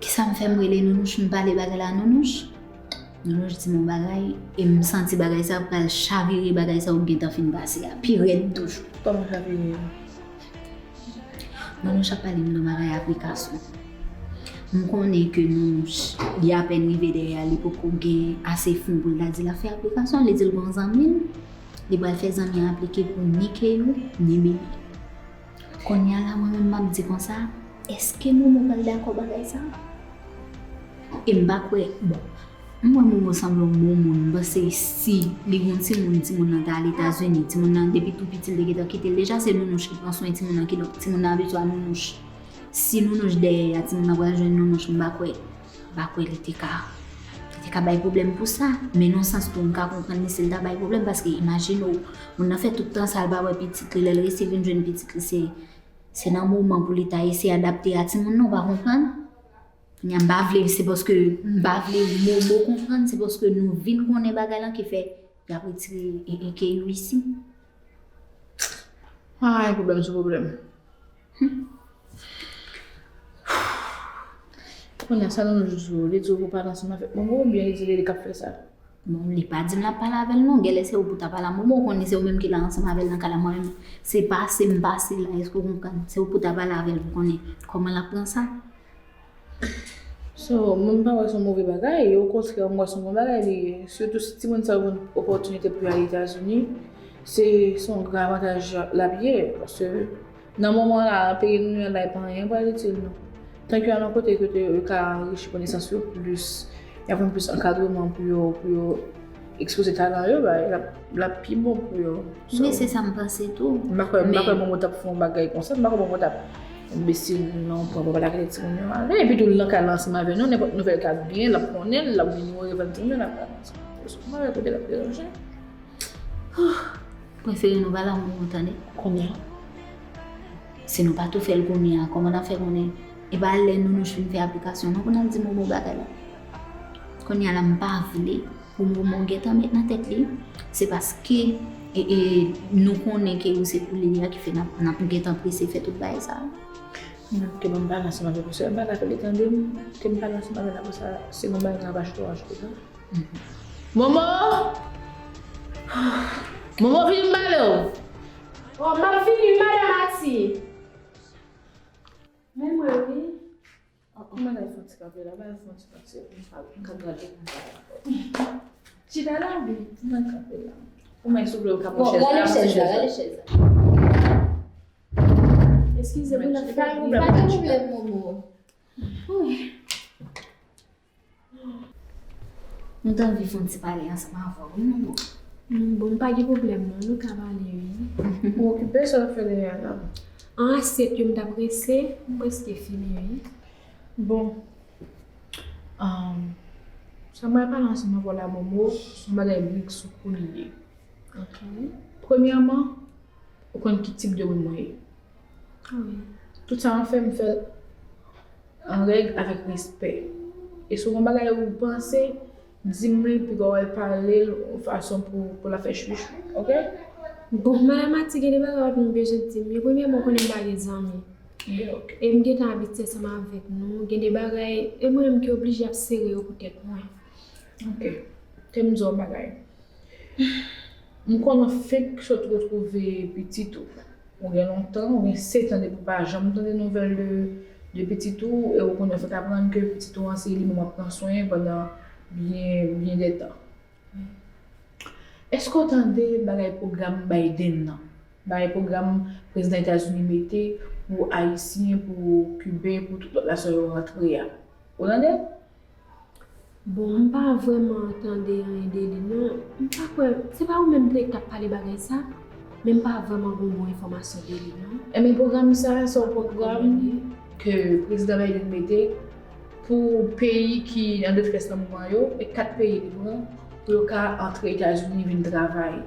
Kisa m fè m rele Nounouch, m pale bagay la a Nounouch? Nounouch di m yon bagay, e m santi bagay sa pral chavire bagay sa ou gentan fin pase a, pi rèd toujou. Kòman chavire? Nounouch ap pale m nan bagay aplikasyon. M konnen ke Nounouch, li apèn rive dèyè a, li poko gen ase fon pou l ta di l ap fè aplikasyon, li di l gon zanmi l, li pral fè zanmi an aplike pou ni Keyou, ni Bibi. Kounye a la, mwen menm m ap di konsa, èske Momo pral dakò bagay sa? E m pa kwè, bon, m wè Momo sanble yon bon moun, m panse si li gon timoun, timoun nan ta al Etazini, timoun nan depi tou piti l te gentan kite l deja, se Nounouch ki pran swen timoun nan, kidonk timoun nan abitye a Nounouch. Si Nounouch dèyè a, timoun nan pral jwenn Nounouch, m pa kwè. M pa kwè li te ka, li te ka bay pwoblèm pou sa. Men nan sans tou, m ka konprann li si l ta bay pwoblèm, paske imajine w, moun nan fè tout tan sa, l pa wè pitit li, lè l resi vin jwenn pitit li, se, se nan moman pou li ta eseye adapte a timoun nan, w pa konprann? Kounye a, m pa vle, se paske m pa vle Momo konprann, se paske nou vin konnen bagay lan ki fè y ap retire e, e Keyou isi. Ay, pwoblèm sou pwoblèm. Kounye a, sa Nounouch di w, li di w pou pale ansanm avèk Momo oubyen li di li, li k ap fè sa? Bon, li pa di m l ap pale avè l non, genlè se ou pou ta pale a Momo, ou konnen se ou menm ki la ansanm avè l nan kay la, mwen menm, se pase m pase la, èske w konprann? Se ou pou ta pale avè l pou konnen kòman l ap pran sa. So, mwen m pa wè se yon move bagay, okontrè, m wè se yon bon bagay li ye. Sitou si timoun sa yo jwenn opòtinite pou yo al Etazini, se, se yon gran avantaj l ap ye, paske nan moman la, peyi nou an la, e pa anyen pral itil nou. Tank yo al yon kote, kote yo ka anrichi konesans yo plis, y ap jwenn plis ankadreman pou yo, pou yo ekspoze talan yo, bay, l ap, l ap pi bon pou yo. So, men se sa m panse tou. M pa kwè, m pa kwè Momo t ap fè yon bagay konsa, m pa kwè Momo t ap enbesil non, pran papa l ak timoun yo ale. Epi tou, l nan kay la ansanm avè nou, nenpòt nouvèl k ap gen, l ap konnen, l ap vini revann timoun yo, l ap pale ansanm. So, m pa wè kote l ap deranje. Prefere nou pale a Momo, tande. Kounye a, si nou pa tou fè l kounye a, kòman n ap fè konnen? E pa lè Nounouch fin fè aplikasyon non pou n al di Momo bagay la. Kounye a la, m pa vle pou Momo gentan met nan tèt li, se paske, e, e, nou konnen ke ou se pou li a ki fè n ap, n ap gentan prese fè tout bagay sa yo. Non, ke ban m pale ansanm avè l, paske m pale avè l, li tande m, ke m pale ansanm avè l, apre sa, si gon bagay nan paj tou achte la. Momo! Momo, vini m pale w! Oh, m ap vini, madan Mati. Men mwen, wi. Kòman bagay fè yon ti kanpe la? Bagay fè yon ti kanpe, m ka, m ka gade konsa. Chita la, wi. Mwen kanpe la. Ou mwen souple, ou ka pran chèz la, rale chèz la, rale chèz la. Eskize, mwen ap fè pa gen pwoblèm, Momo. Wi. Nou t anvi fè yon ti pale ansanm avè w, wi, Momo. Mm, bon, pa gen pwoblèm, non, nou ka pale, wi. Ou okipe, sa w ap fè dèyè a la? An, asyèt yo, m t ap prese, m prèske fini, wi. Bon, um, sa mwen pale ansanm avè w la, Momo, se yon bagay brik sou kou li ye. Ok. Premyèman, ou konn ki tip de moun mwen ye. Wi. Tout sa mwen fè, m fè l an règ, avèk respè. E si w gen yon bagay ou panse, di m li, piga w al pale l yon fason pou, pou l ap fè chwichwi, ok? Bon, madan Mati, gen de bagay w ap bezwen di m. Yo, premyèman, ou konnen m pa gen zanmi. Byen, ok. E m gentan abitye ansanm avèk nou. Gen de bagay, e mwen menm ki oblije ap sere yo pou tèt mwen. Ok. Te m di w yon bagay. M konnen w fenk sot retwouve pitit ou. Ou gen lontan, ou gen sèt an depi w pa janm tande nouvèl de, de pitit ou, e ou konnen w fenk aprann ke pitit ou an se li menm w ap pran swen pandan byen, byen dè tan. Èske w tande bagay pwogram Biden nan? Bagay pwogram prezidan Etazini mete pou Ayisyen, pou Kiben, pou tout lòt nasyon yo rantre a. Ou tande l? Bon, m pa vrèman tande anyen de li, non. M pa kwè, se pa ou menm ki t ap pale bagay sa, men m pa vrèman gen bon enfòmasyon de li, non. Ebyen, pwogram sa, se yon pwogram ke prezidan Biden mete pou peyi ki an detrès nan moman yo, e kat peyi li pran. pou yo ka antre Etazini vin travay.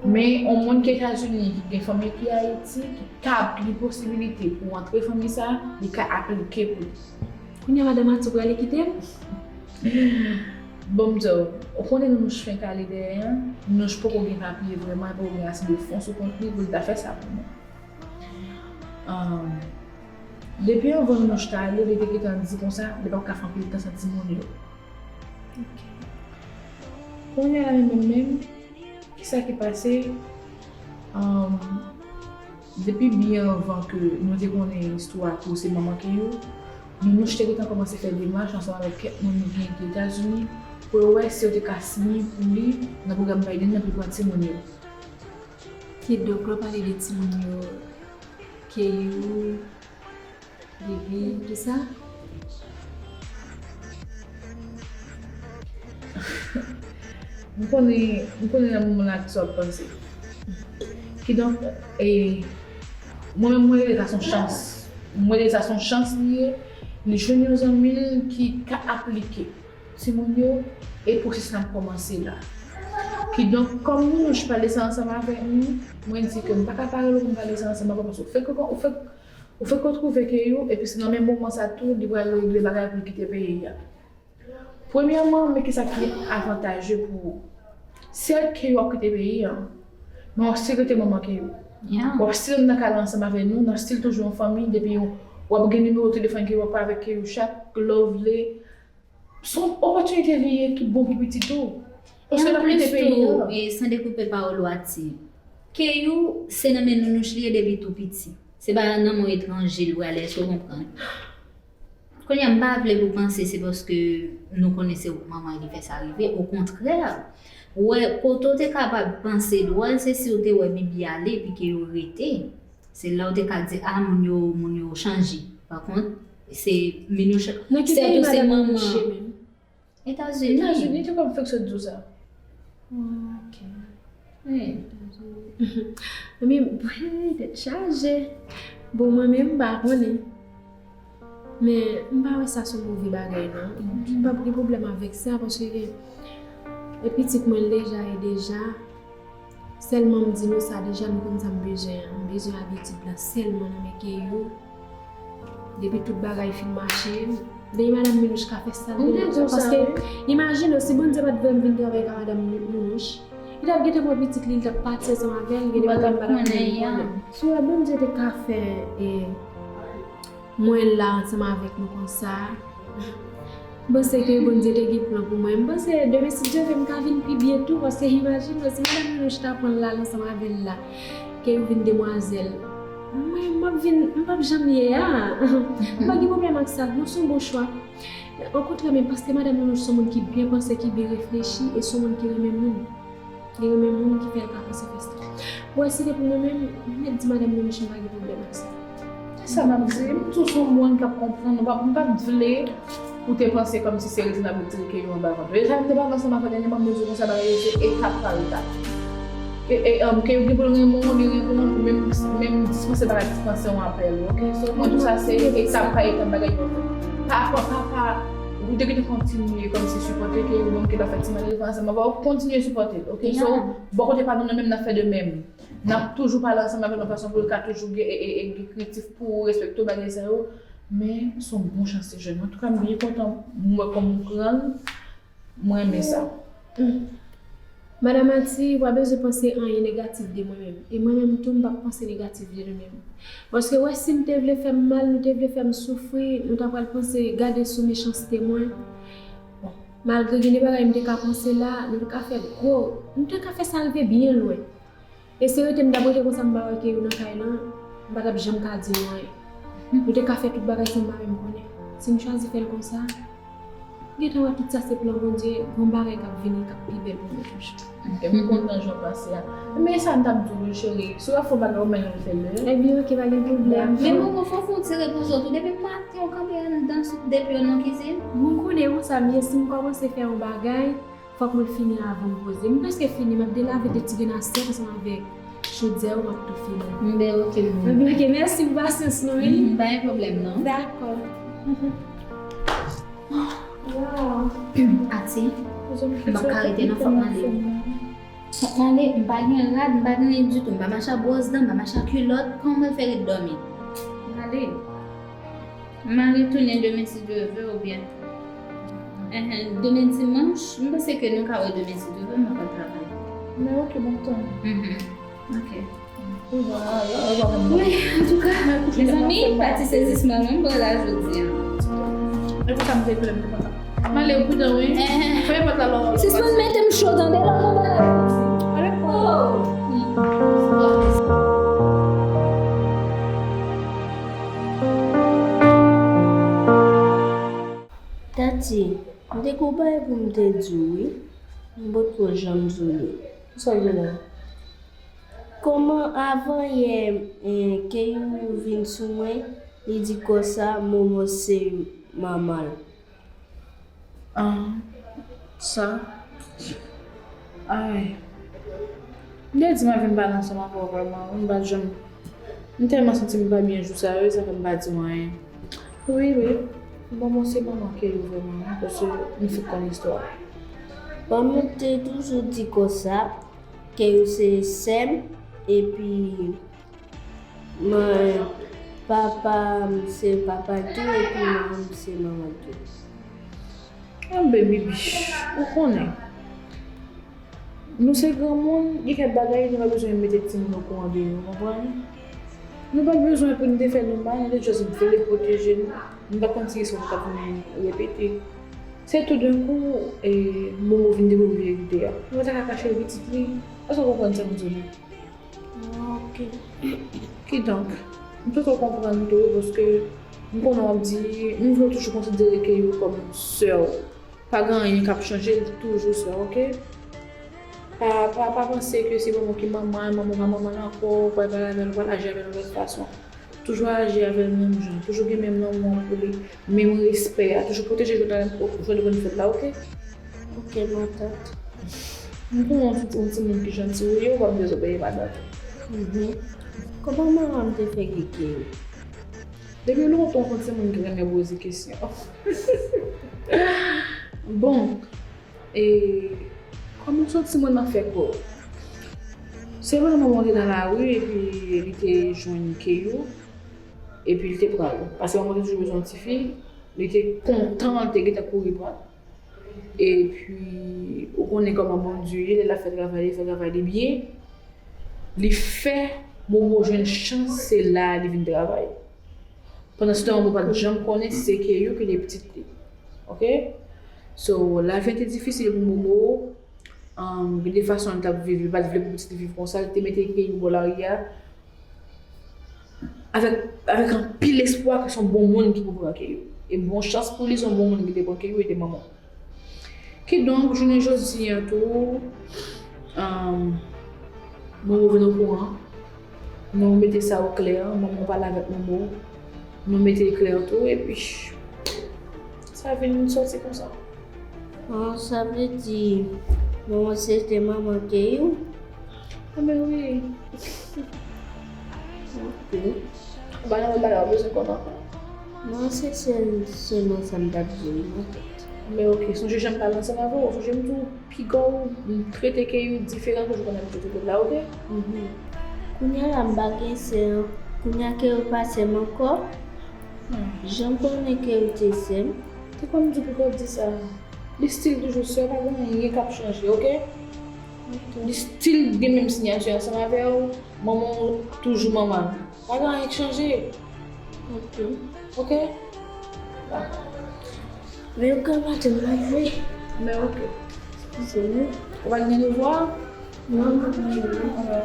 Men yon moun ki Etazini, ki gen fanmi ki Ayiti, ki kab, ki gen posibilite pou antre fanmi sa, li ka aplike pou li. Kounye a, madanm Atou prale kite m? Bon, m di w, ou konnen Nounouch fenk ale dèyè a, Nounouch poko gen papye vrèman, poko gen ase de fon sou kont li pou l ta fè sa pou nou. Ahn, depi anvan Nounouch ta ale, li te gentan di konsa, li p ap ka fè anpil tan san timoun yo. Ok. Kounye a la menm, menm, menm, kisa ki pase? Ahn, depi byen anvan ke nou te konnen istwa ke w se manman Keyou, Nounouch te gentan kòmanse fè demach ansanm avèk kèk moun nou gen ki Etazini pou yo wè si yo te ka siyen pou li nan pwogram Biden nan pou li pran timoun yo. Kidonk, lè w pale de timoun yo, Keyou, Bibi, kisa? M konnen, m konnen nan moman la kisa w ap panse. Kidonk, e, mwen menm, mwen rele sa s on chans. Mwen rele sa s on chans li ye. Li jwenn yon zanmi l ki ka aplike timoun yo, e pwosesis la ap kòmanse la. Kidonk, kòm Nounouch pale sa ansanm avèk nou, mwen di ke m pa ka pa rele w pou m pale sa ansanm avè w, paske ou fèk, ou fèk, ou fèk retwouve Keyou, epi se nan menm moman sa tou, li pral regle bagay pou l kite peyi a. Premyèman, men kisa ki avantaje pou ou. Sèt Keyou ap kite peyi a, men w ap still rete manman Keyou. Yeah. W ap still nan kay la ansanm avè nou, n ap still toujou yon fanmi, depi w ap gen nimewo telefòn Keyou, w ap pale avèk Keyou chak lè w vle. S on opòtinite li ye ki bon pou pitit ou. E paske l ap kite peyi a. Tou, e, san dekoupe pawòl ou, Ati, Keyou, se nan men Nounouch li ye depi tou piti. Se pa nan men yon etranje l prale, èske w konprann? Kounye a, m pa vle pou w panse se paske nou konnen se ou k manman ki fè sa rive. Okontrè, ou wè, kote w te kapab panse dwòl, se si w te wè Bibi ale epi Keyou rete. Se la w te ka di, a, moun yo, moun yo chanje. Pa kont, se Minouche, sètou se manman. Etazini. Etazini, te konn fèk sot di w sa. Ah, ok. Wi. Etazini. Ebyen, tèt chaje. Bon, mwen menm, m pa konnen. Men, m pa wè sa s on move bagay, non. M p ap gen pwoblèm avèk sa, paske e pitit mwen l deja ye deja. Sèlman m di nou sa deja, nou konn sa m bezwen an. M bezwen abitid la sèlman nan men Keyou. Depi tout bagay fin mache, dèyè madanm Minouch ka fè sa l vle. Paske, imajine w, si Bondye pa t voye m vin travay ka madanm Minouch, li t ap gentan pran pitit li, li t ap pati ansanm avè l, li gentan pran madanm Minouch. Si w wè Bondye te ka fè, e, mwen la ansanm avèk nou konsa. M panse ke Bondye te gen plan pou mwen. M panse demen, si Dye vle, m ka vin pi byen tou, paske imajine w, si madanm Minouch ta pran l la ansanm avè l la, ke yo vin demwazèl. Mwen, m ap vin, m p ap janm ye a. M pa gen pwoblèm ak sa. Non, se yon bon chwa. Okontrè, men paske madanm Minouch se yon moun ki byen panse, ki byen reflechi, e se yon moun ki renmen moun. Li renmen moun ki fè l ka panse fè sa. Ou wè, si te pou mwen menm, m mèt di madanm Minouch m pa gen pwoblèm ak sa. Se sa m ap di, m tou se yon moun k ap konprann, m p ap, m p ap vle ou te panse kòmsi se rete n ap retire Keyou anba vant. E sa m te pale ansanm avè w dènyèman, m te di w konsa bagay yo se etap pa etap. E, e, um, Keyou gen pou l renmen w, li renmen w, ou menm, menm dispanse pa ka dispanse yon apèl, ok? So, mwen tou sa se etap pa etap bagay yo fèt. Pa, pa, pa, pa, ou te gentan kontinye kòmsi sipòte Keyou, menm ke l ap fè ti malere ansanm avè w, kontinye sipòte l, ok? So, bò kote pa nou, nou menm n ap fè de menm. N ap toujou pale ansanm avè l yon fason pou l ka toujou gen, e, e, e, gen krentif pou ou, respekte w, bagay sa yo. Men, se yon bon chans se jèn. Antouka, m byen kontan m wè kòman w pran l. M renmen sa. Madanm Ati, ou pa bezwen panse anyen negatif de mwen menm. E mwen menm tou, m p ap panse negatif de nou menm. Paske, wè, si nou te vle fè m mal, nou te vle fè m soufri, nou ta pral panse, gade sou mechanste mwen. Bon, malgre gen de bagay m te ka panse la, nou te ka fè gwo, nou te ka fè sa rive byen lwen. E si rete m t ap rete konsa, m pa wè Keyou nan kay lan, m pa t ap janm ka di nou anyen. Nou te ka fè tout bagay san m pa menm konnen. Si m chwazi fè l konsa, gentan wè tout sa se plan Bondye, gon bagay k ap vini k ap pi bèl pou nou toujou. Ok, m kontan jan w pase a. Men sa m t ap di w, cheri, si w ap fè yon bagay, ou menm fè l. Ebyen, ok, pa gen pwoblèm. Men mwen, mwen fò fè yon ti repoze tou. Depi maten, ou kanpe anndan, depi w nan kizin. Mwen konnen konsa m ye, si m kòmanse fè yon bagay, fòk mwen fini avan m poze. M prèske fini, m ap delave de ti grenn asyèt ansanm avèk chodyè yo, m ap tou fini. M ben, ok, mwen. Ebyen, ok, mèsi pou pasyans nou, wi. Mhm, pa gen pwoblèm, non. Dakò. Wow. Pati, m p ap ka rete non, fòk m ale. Fòk m ale, m pa gen rad, m pa gen anyen ditou, m pa mache ak bwòs dan, m pa mache ak kilòt, kòman m pral fè ret dòmi? M ale. M a retounen demen si Dye vle oubyen, enhen, demen dimanch, m panse ke nou ka wè demen si Dye vle, m pa pral travay. Men ok, bon tan. Mhm. Ok. Wi, antouka, mezanmi, pati sezisman mwen m pran la jodi a. E pou sa m te klè m te kontan. M ale, ou pridan, wi. Fèmen pòt la lò. Sispann mete m cho, tande, lò konba la. Ale. Oh. Tati, m te gon bagay pou m te di w, wi. M potko janm di w li. Kisa w gen la? Kòman avan yè, eh, Keyou vin sou mwen, li di konsa Momo se manman l? Ah, sa. Ay. M te di m ap vin pale ansanm avè w vrèman, wi, m pa t janm, m tèlman santi m pa byen jou sa yo, sa fè m pa di w anyen. Wi, wi. Bon, bon, se manman Keyou vrèman, wi, paske m fin konn istwa. Manman te toujou di konsa, Keyou se sè m, epi mwen, papa m se papa l tou, epi manman m se manman l tou. Anben, Bibi, ou konnen, nou se granmoun, gen kèk bagay nou pa bezwen mete timoun okouran de yo, ou konprann? Nou pa t bezwen pou n te fè nou mal, nou te just vle pwoteje nou. Nou pa t konn si istwa sa t ap vin repete. Se toudenkou, e, Momo vin dekouvri verite a. Nou pa ta ka kache l pitit li. Èske w konprann sa m di w la? Ok. Kidonk, m twouve w konprann tou, paske m konnen w ap di, m vle w toujou konsidere Keyou kòm sè w. Pa gen anyen k ap chanje, li toujou sè w, ok? Pa, pa, pa panse ke se manman ki manman, manman pa manman l ankò, ou pral pale avè l, ou pral aji avè l yon lòt fason. Toujou aji avè l menm jan, toujou gen menm lanmou an pou li, menm respè a, toujou pwoteje jwèt la menm jan li konn fè l la, ok? Ok, matant. M konnen w se yon timoun ki janti, ou ye, ou p ap dezobeyi matant. Mhm. Kòman manman m te fè gen Keyou? Depi lontan, w se yon timoun ki renmen poze kesyon. Bon, e kòman w se yon timoun nan fè kò w? Se vre, manman w te nan lari, epi li te jwenn Keyou, epi li te pran l. Paske manman w te toujou bezwen yon tifi, li te kontan, li te gentan kouri pran l. Epi, ou konnen kòman Bondye ye, lè l ap fè travay li, fè travay li byen, li fè Momo jwenn chans, se la a li vin travay. Pandan se tan, Momo pa t janm konnen si se Keyou ki te pitit li. Ok? So, lavi an te difisil pou Momo. Um, gen de fason li t ap viv, li pa t vle pou pitit li viv konsa, li te mete Keyou bò lari a. Avèk, avèk anpil espwa ke se yon bon moun ki pou pran Keyou. E bon chans pou li, se yon bon moun ki te pran Keyou, e te manman. Kidonk, jounen jodi a tou, um, Momo vin okouran. Nou mete sa oklè, manman pale avèk Momo. Nou mete l klè tou, epi sa vin sòti konsa. Ah, sa vle di, manman se te manman Keyou? Anben wi. Ok. Ou pa nan lòt bagay ou bezwen konn ankò? Non, se sèl, sèlman sa m t ap di w, matant. Men ok, sonje jan m pale ansanm avè w, sonje m di w piga w trete Keyou diferan ke jan w konn abitye trete l la, ok? Mhm. Kounye a la, m pa gen sè, kounye a Keyou pa sè m ankò. Hmm. Jan m konnen Keyou te sè m. Te konn m di w piga w di sa. Li still toujou sè w, pa gen anyen k ap chanje, ok? Ok. Li still gen menm siyati ansanm avè w, manman w toujou manman l. Pa gen anyen k chanje. Ok. Ok? Men yo ka maten m ap jwe. Men ok. Se vre. Ou pa gen nouvo a? Non, m pa gen nouvo. Anben.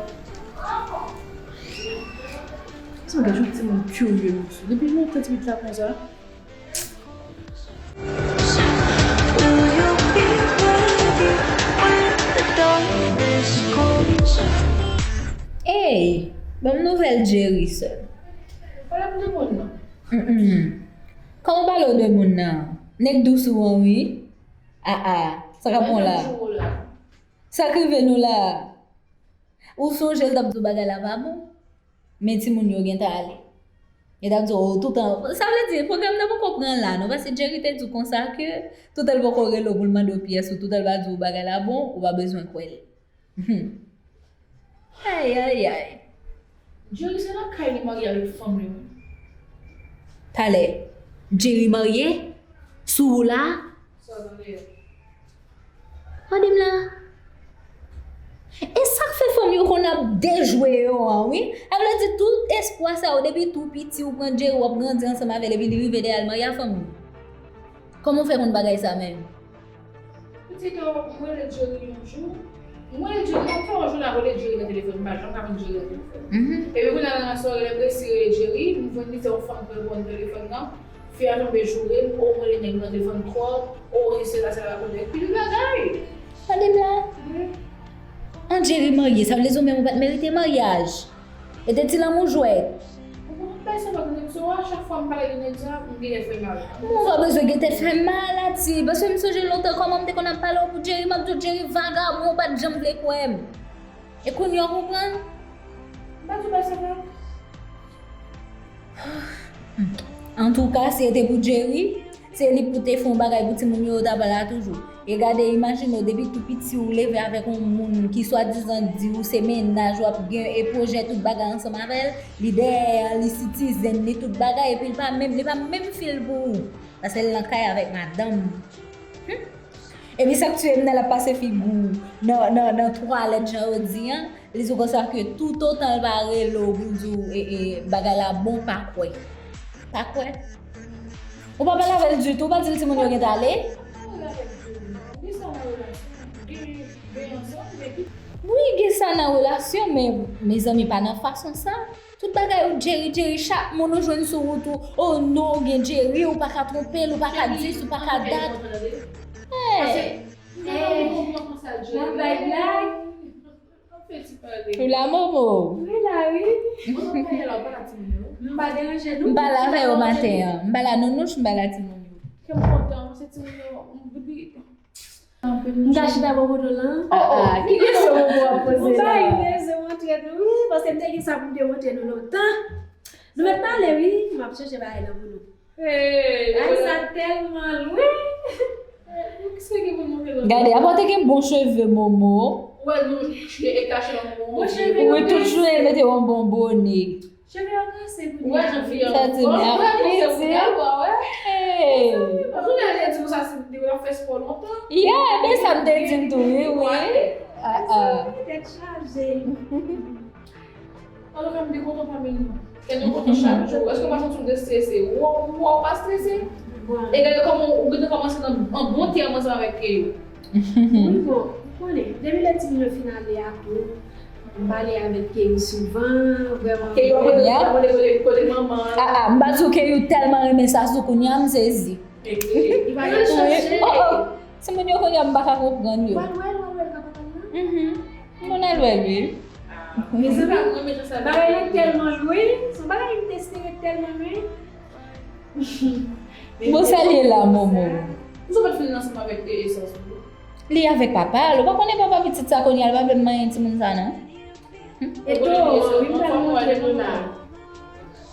Se yon gason timoun kirye, mesye. Depi lontan ti pitit la konsa. Ey, ban m nouvèl Jerry sèl. Pale pou timoun nan. Mm, mm. Kòman w pale w de moun nan? Nèg dous ou an, wi. A, a, sa k ap pran w la? Sa k rive nou la? Ou sonje l t ap di w bagay la pa bon? Men timoun yo gentan ale. Yo t ap di w, oh, toutan. Sa vle di, pwogram nan poko pran la, non? Paske Jerry te di w konsa ke toutan l poko rele w pou l mande w pyès ou, toutan l pa di w bagay la bon, ou pa bezwen kwè l. Hmm. Ay, ay, ay. Jerry se nan kay li marye avèk fanm li, wi. Talè, Jerry marye? Sou ou la? Sa w tande a? Tande m la. E sa k fè fanm yo konn ap dejwe yo an, wi. Sa vle di tout espwa sa yo, depi tou piti ou pran Jerry, w ap grandi ansanm avè l, epi li rive dèyè l marye a fanm li. Kòman w fè konn bagay sa menm? Pitit, mwen rele Jerry yon jou. Mwen rele Jerry, mwen fè yon jou la rele Jerry nan telefòn, m pa janm ka jwenn Jerry nan telefòn. Mhm. Epi kounye a nan sware, lè m resi rele Jerry, m jwenn li se yon fanm k reponn telefòn nan. Fi a tonbe joure m, o mwen rele nèg nan telefòn twò, o se la, se la, rakonte pil bagay. Tande m la. Wi. An Jerry marye, sa vle di ou menm ou pa t merite maryaj. E te ti lanmou jwèt. Ou konn bay sa pa konnen, so a chak fwa m pale de nèg sa, m genyen fè mal. Mwen pa bezwen gentan fè mal a ti, paske m sonje lontan kòman m te konn ap pale w pou Jerry, m ap di w Jerry vagabon, ou pa t janm vle kwè m. E kounye a w konprann? M pa di w bay sa pa. Antouka, si e te pou Jerry, se li pou te fè yon bagay pou timoun yo, yo ta pa la toujou. E gade, imajine w, depi tou piti ou leve avèk yon moun ki swadizan di ou se mennaj w ap gen e pwojè tout bagay ansanm avè l, li dèyè, li sitizen, li tout bagay, epi li pa menm, li pa menm fil pou ou. Paske l nan kay avèk madanm. Hmm. Epi sa k tiye m nan l ap pase figi w nan, nan, nan twalèt jan yo di an, li di w konsa ke toutotan l pa rele w pou l di w, e, e, bagay la bon, pa kwè. Pa kwè. Ou pa pale avè l ditou, ou pa di l timoun yo gentan ale? Wi, gen sa nan relasyon, men mezanmi, pa nan fason sa. Tout bagay ou Jerry, Jerry, chak moun ou jwenn sou wout ou, oh non, ou gen Jerry, ou pa ka twonpe l, ou pa ka dis, ou pa ka dat. Hey! Hey! N ap bay blag. Ou la, Momo? Wi, la, wi. M pa deranje nou. M pa la avè yo maten an. M pa la nounouch, m pa la timoun yo. Kè m kontan, se timoun yo, m, m, m ka chita bò kote w lan. Ah, ah, ki kesyon Momo ap poze la? M pa bezwen montre nou, wi, paske m te gen sa pou m te montre nou lontan. Nou mèt pale, wi, m ap chèche bagay nan pou nou. Hey, ay, sa tèlman lwen. Gade, apa w te gen bon cheve, Momo? Ou wè nou e kache yon bon cheve. Wi, tout jounen mete yon bon bone. Cheve yo trase pou ou wè jan fi an. Sa di, men ap piti. Hey. Ou konnen lè di konsa, se li ap fè spò lontan. Yeah, men sa m te di l tou, wi, wi. Ah, ah. Tèt chaje. Antouka, m byen kontan pami nou. Kè nou kontan chak jou. Èske w pa santi w destrese? Ou, ou, ou pa strese? E gade kòman ou gentan kòmanse nan an bon tèm ansanm avèk Keyo. Wi, bon, ou konnen, depi lè timoun yo fin ale a tou, m pale avèk Keyo souvan, vrèman. Keyo ap rele, ap rele kote, kote manman. Ah, ah, m pa di w Keyo tèlman renmen Sasou kounye a, m sezi. Li pa gen chanje. Oh, oh. Timoun yo kounye a, m pa ka konprann yo. W al wè l, w al wè l ka papa l nan? Mhm. M konn al wè l, wi. Mezanmi, bagay la tèlman lwen, se yon bagay m te espere tèlman lwen. Bon, sa l ye la, Momo? Ou sa pa t fin ansanm avèk, e, esans ou? Li avèk papa l. Ou pa konnen papa pitit sa kounye a, l pa vle m manyen timoun sa, non. E towo an, wi, m pral montre nou la.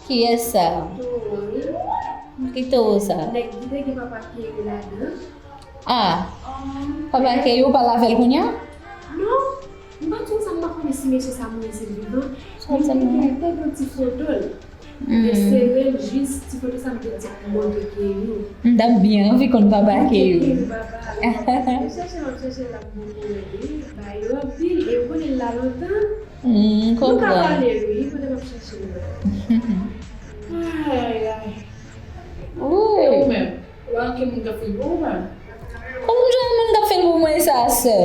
Kiyès sa? Towo an, wi. Ki towo sa? Nèg ki te gen papa Keyo ladan. Ah, papa Keyo pale avè l kounye a? Non, m pa t konn sa, m pa konnen si mesye sa mouri, si l vivan. Men m te gen, te gen ti foto l. Esere l jis ti foto sa m te di pou montre Keyo. M t ap byen anvi konn papa Keyo. Keyo papa. M chèche, m ap chèche l ap montre l, wi. Ba yo anpil, e ou konnen l la lontan. M konprann. Nou ka pale, wi, kote m ap chèche l la. Ay, ay. Wi. E ou menm? Ou pa gen moun k ap fè l pou ou menm? Kòman m jwenn moun k ap fè l pou mwen sa, sè?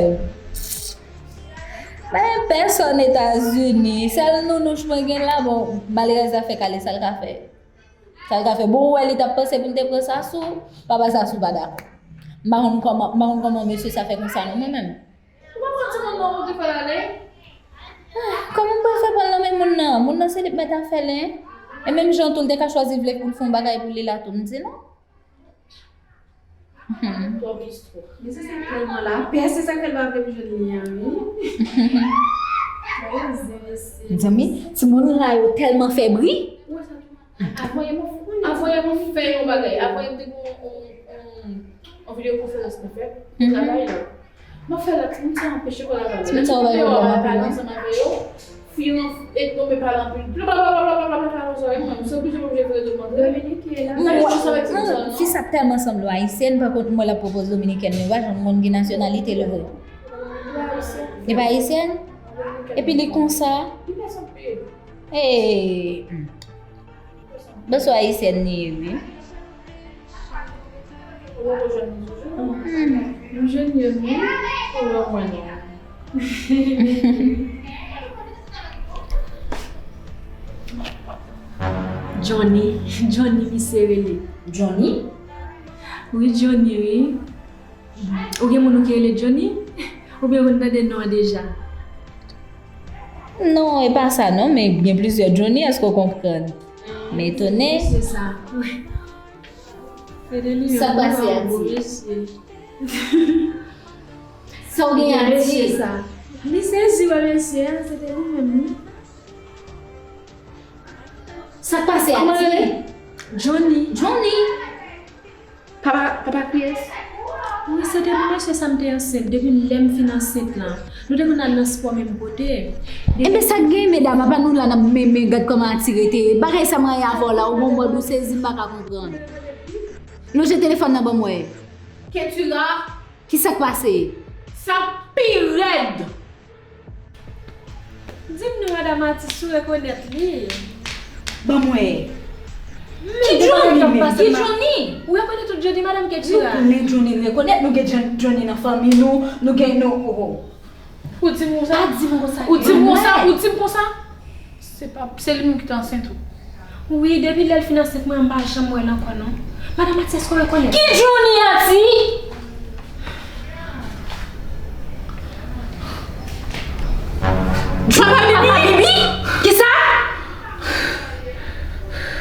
Pa gen pèsòn Etazini. Sèl nounouch mwen gen la, bon, malerèz la fè kale, sa l ka fè? Sa l ka fè? Bon, ou wè li t ap panse pou l te pran Sasou, papa Sasou pa dakò. M pa konn kòman, m pa konn kòman mesye sa fè konsa non, mwen menm. Ou pa konn timoun nan ou te fè l ale? Ah, kòman m pral fè pran l nan men moun nan? Moun nan se li k mèt afè l, en. E menm jan tou, l te ka chwazi vle pou l fè yon bagay pou li la tou, m di non. Twòp istwa. Men se sa k fè l pran lapè, se sa k fè l pa vle m jwenn li an, wi. Mezanmi, timoun la yo tèlman fè bri. Ou wè sa tou? Avan yè mwen, avan yè mwen fè yon bagay, avan yè m te gen yon, yon, yon, yon videyo konferans mwen fè pou travay la. Mwen fè la, timoun sa anpeche kòlabore. Timoun sa yo pa gen pwoblèm anpil, non? Fi an e tonbe pale anpil. Blablabla, blablabla, blablabla, sa, e mwen, se oblije, oblije vre demande. Dominique la. Mwen, mwen, fi sa tèlman sanble yon ayisyèn, pa kont mwen l ap pwopoze dominikèn, men w pa janm konn ki nasyonalite l vre. Li pa ayisyèn? Epi li konsa. Li pa sanble. Hey. Bonswa ayisyèn li ye wi. Ou poko jwenn li toujou? Hmm. M jwenn youn wi. Ou wè mwen non. Johnny, Johnny misye rele. Johnny? Wi, Johnny wi. Ou gen moun ou ki rele Johnny? Oubyen ou konn tande non an deja? Non, e pa sa non, men gen plizyè Johnny, èske w konprann? M etone. Mesye sa. Fedeli, sa pase a di? Sa w gen a di? Mesye sa. Li sezi wè mesye a, se te li menm wi. Sa pase a di? Johnny. Johnny. Papa, papa kiyès? Wi, se te pou mesye sa m te ansent. Depi lè m fin ansent lan, nou te konn al nan spò menm kote. Enben, sa k gen, medam, apa nou la n ap menmen, gad kòman atire te ye. Bagay sa m rayi avè w la, ou gon mòd ou sezi, m pa ka konprann. Lonje telefòn nan ban m wè. Ketura. Ki sa k pase? Sa pi rèd. Di m non, madanm atis, ou rekonèt li? Ban m wè. Men ki Johnny menm? Ki Johnny? Ou rekonèt tout Johnny, madanm Ketura? Nou konnen Johnny rekonèt, nou gen John- Johnny nan fanmi nou, nou gen nou, oh, oh. Ou di m konsa? Pa di m konsa. Ou di m konsa? Ou di m konsa? Se pa, se li menm ki te ansent ou? Wi, depi lè l fin ansent mwen an, m pa janm wè l ankò non. Madanm Mati, èske w rekonèt? Ki Johnny a di? Papa Bibi? Kisa?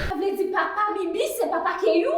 Sa vle di papa Bibi se papa Keyou?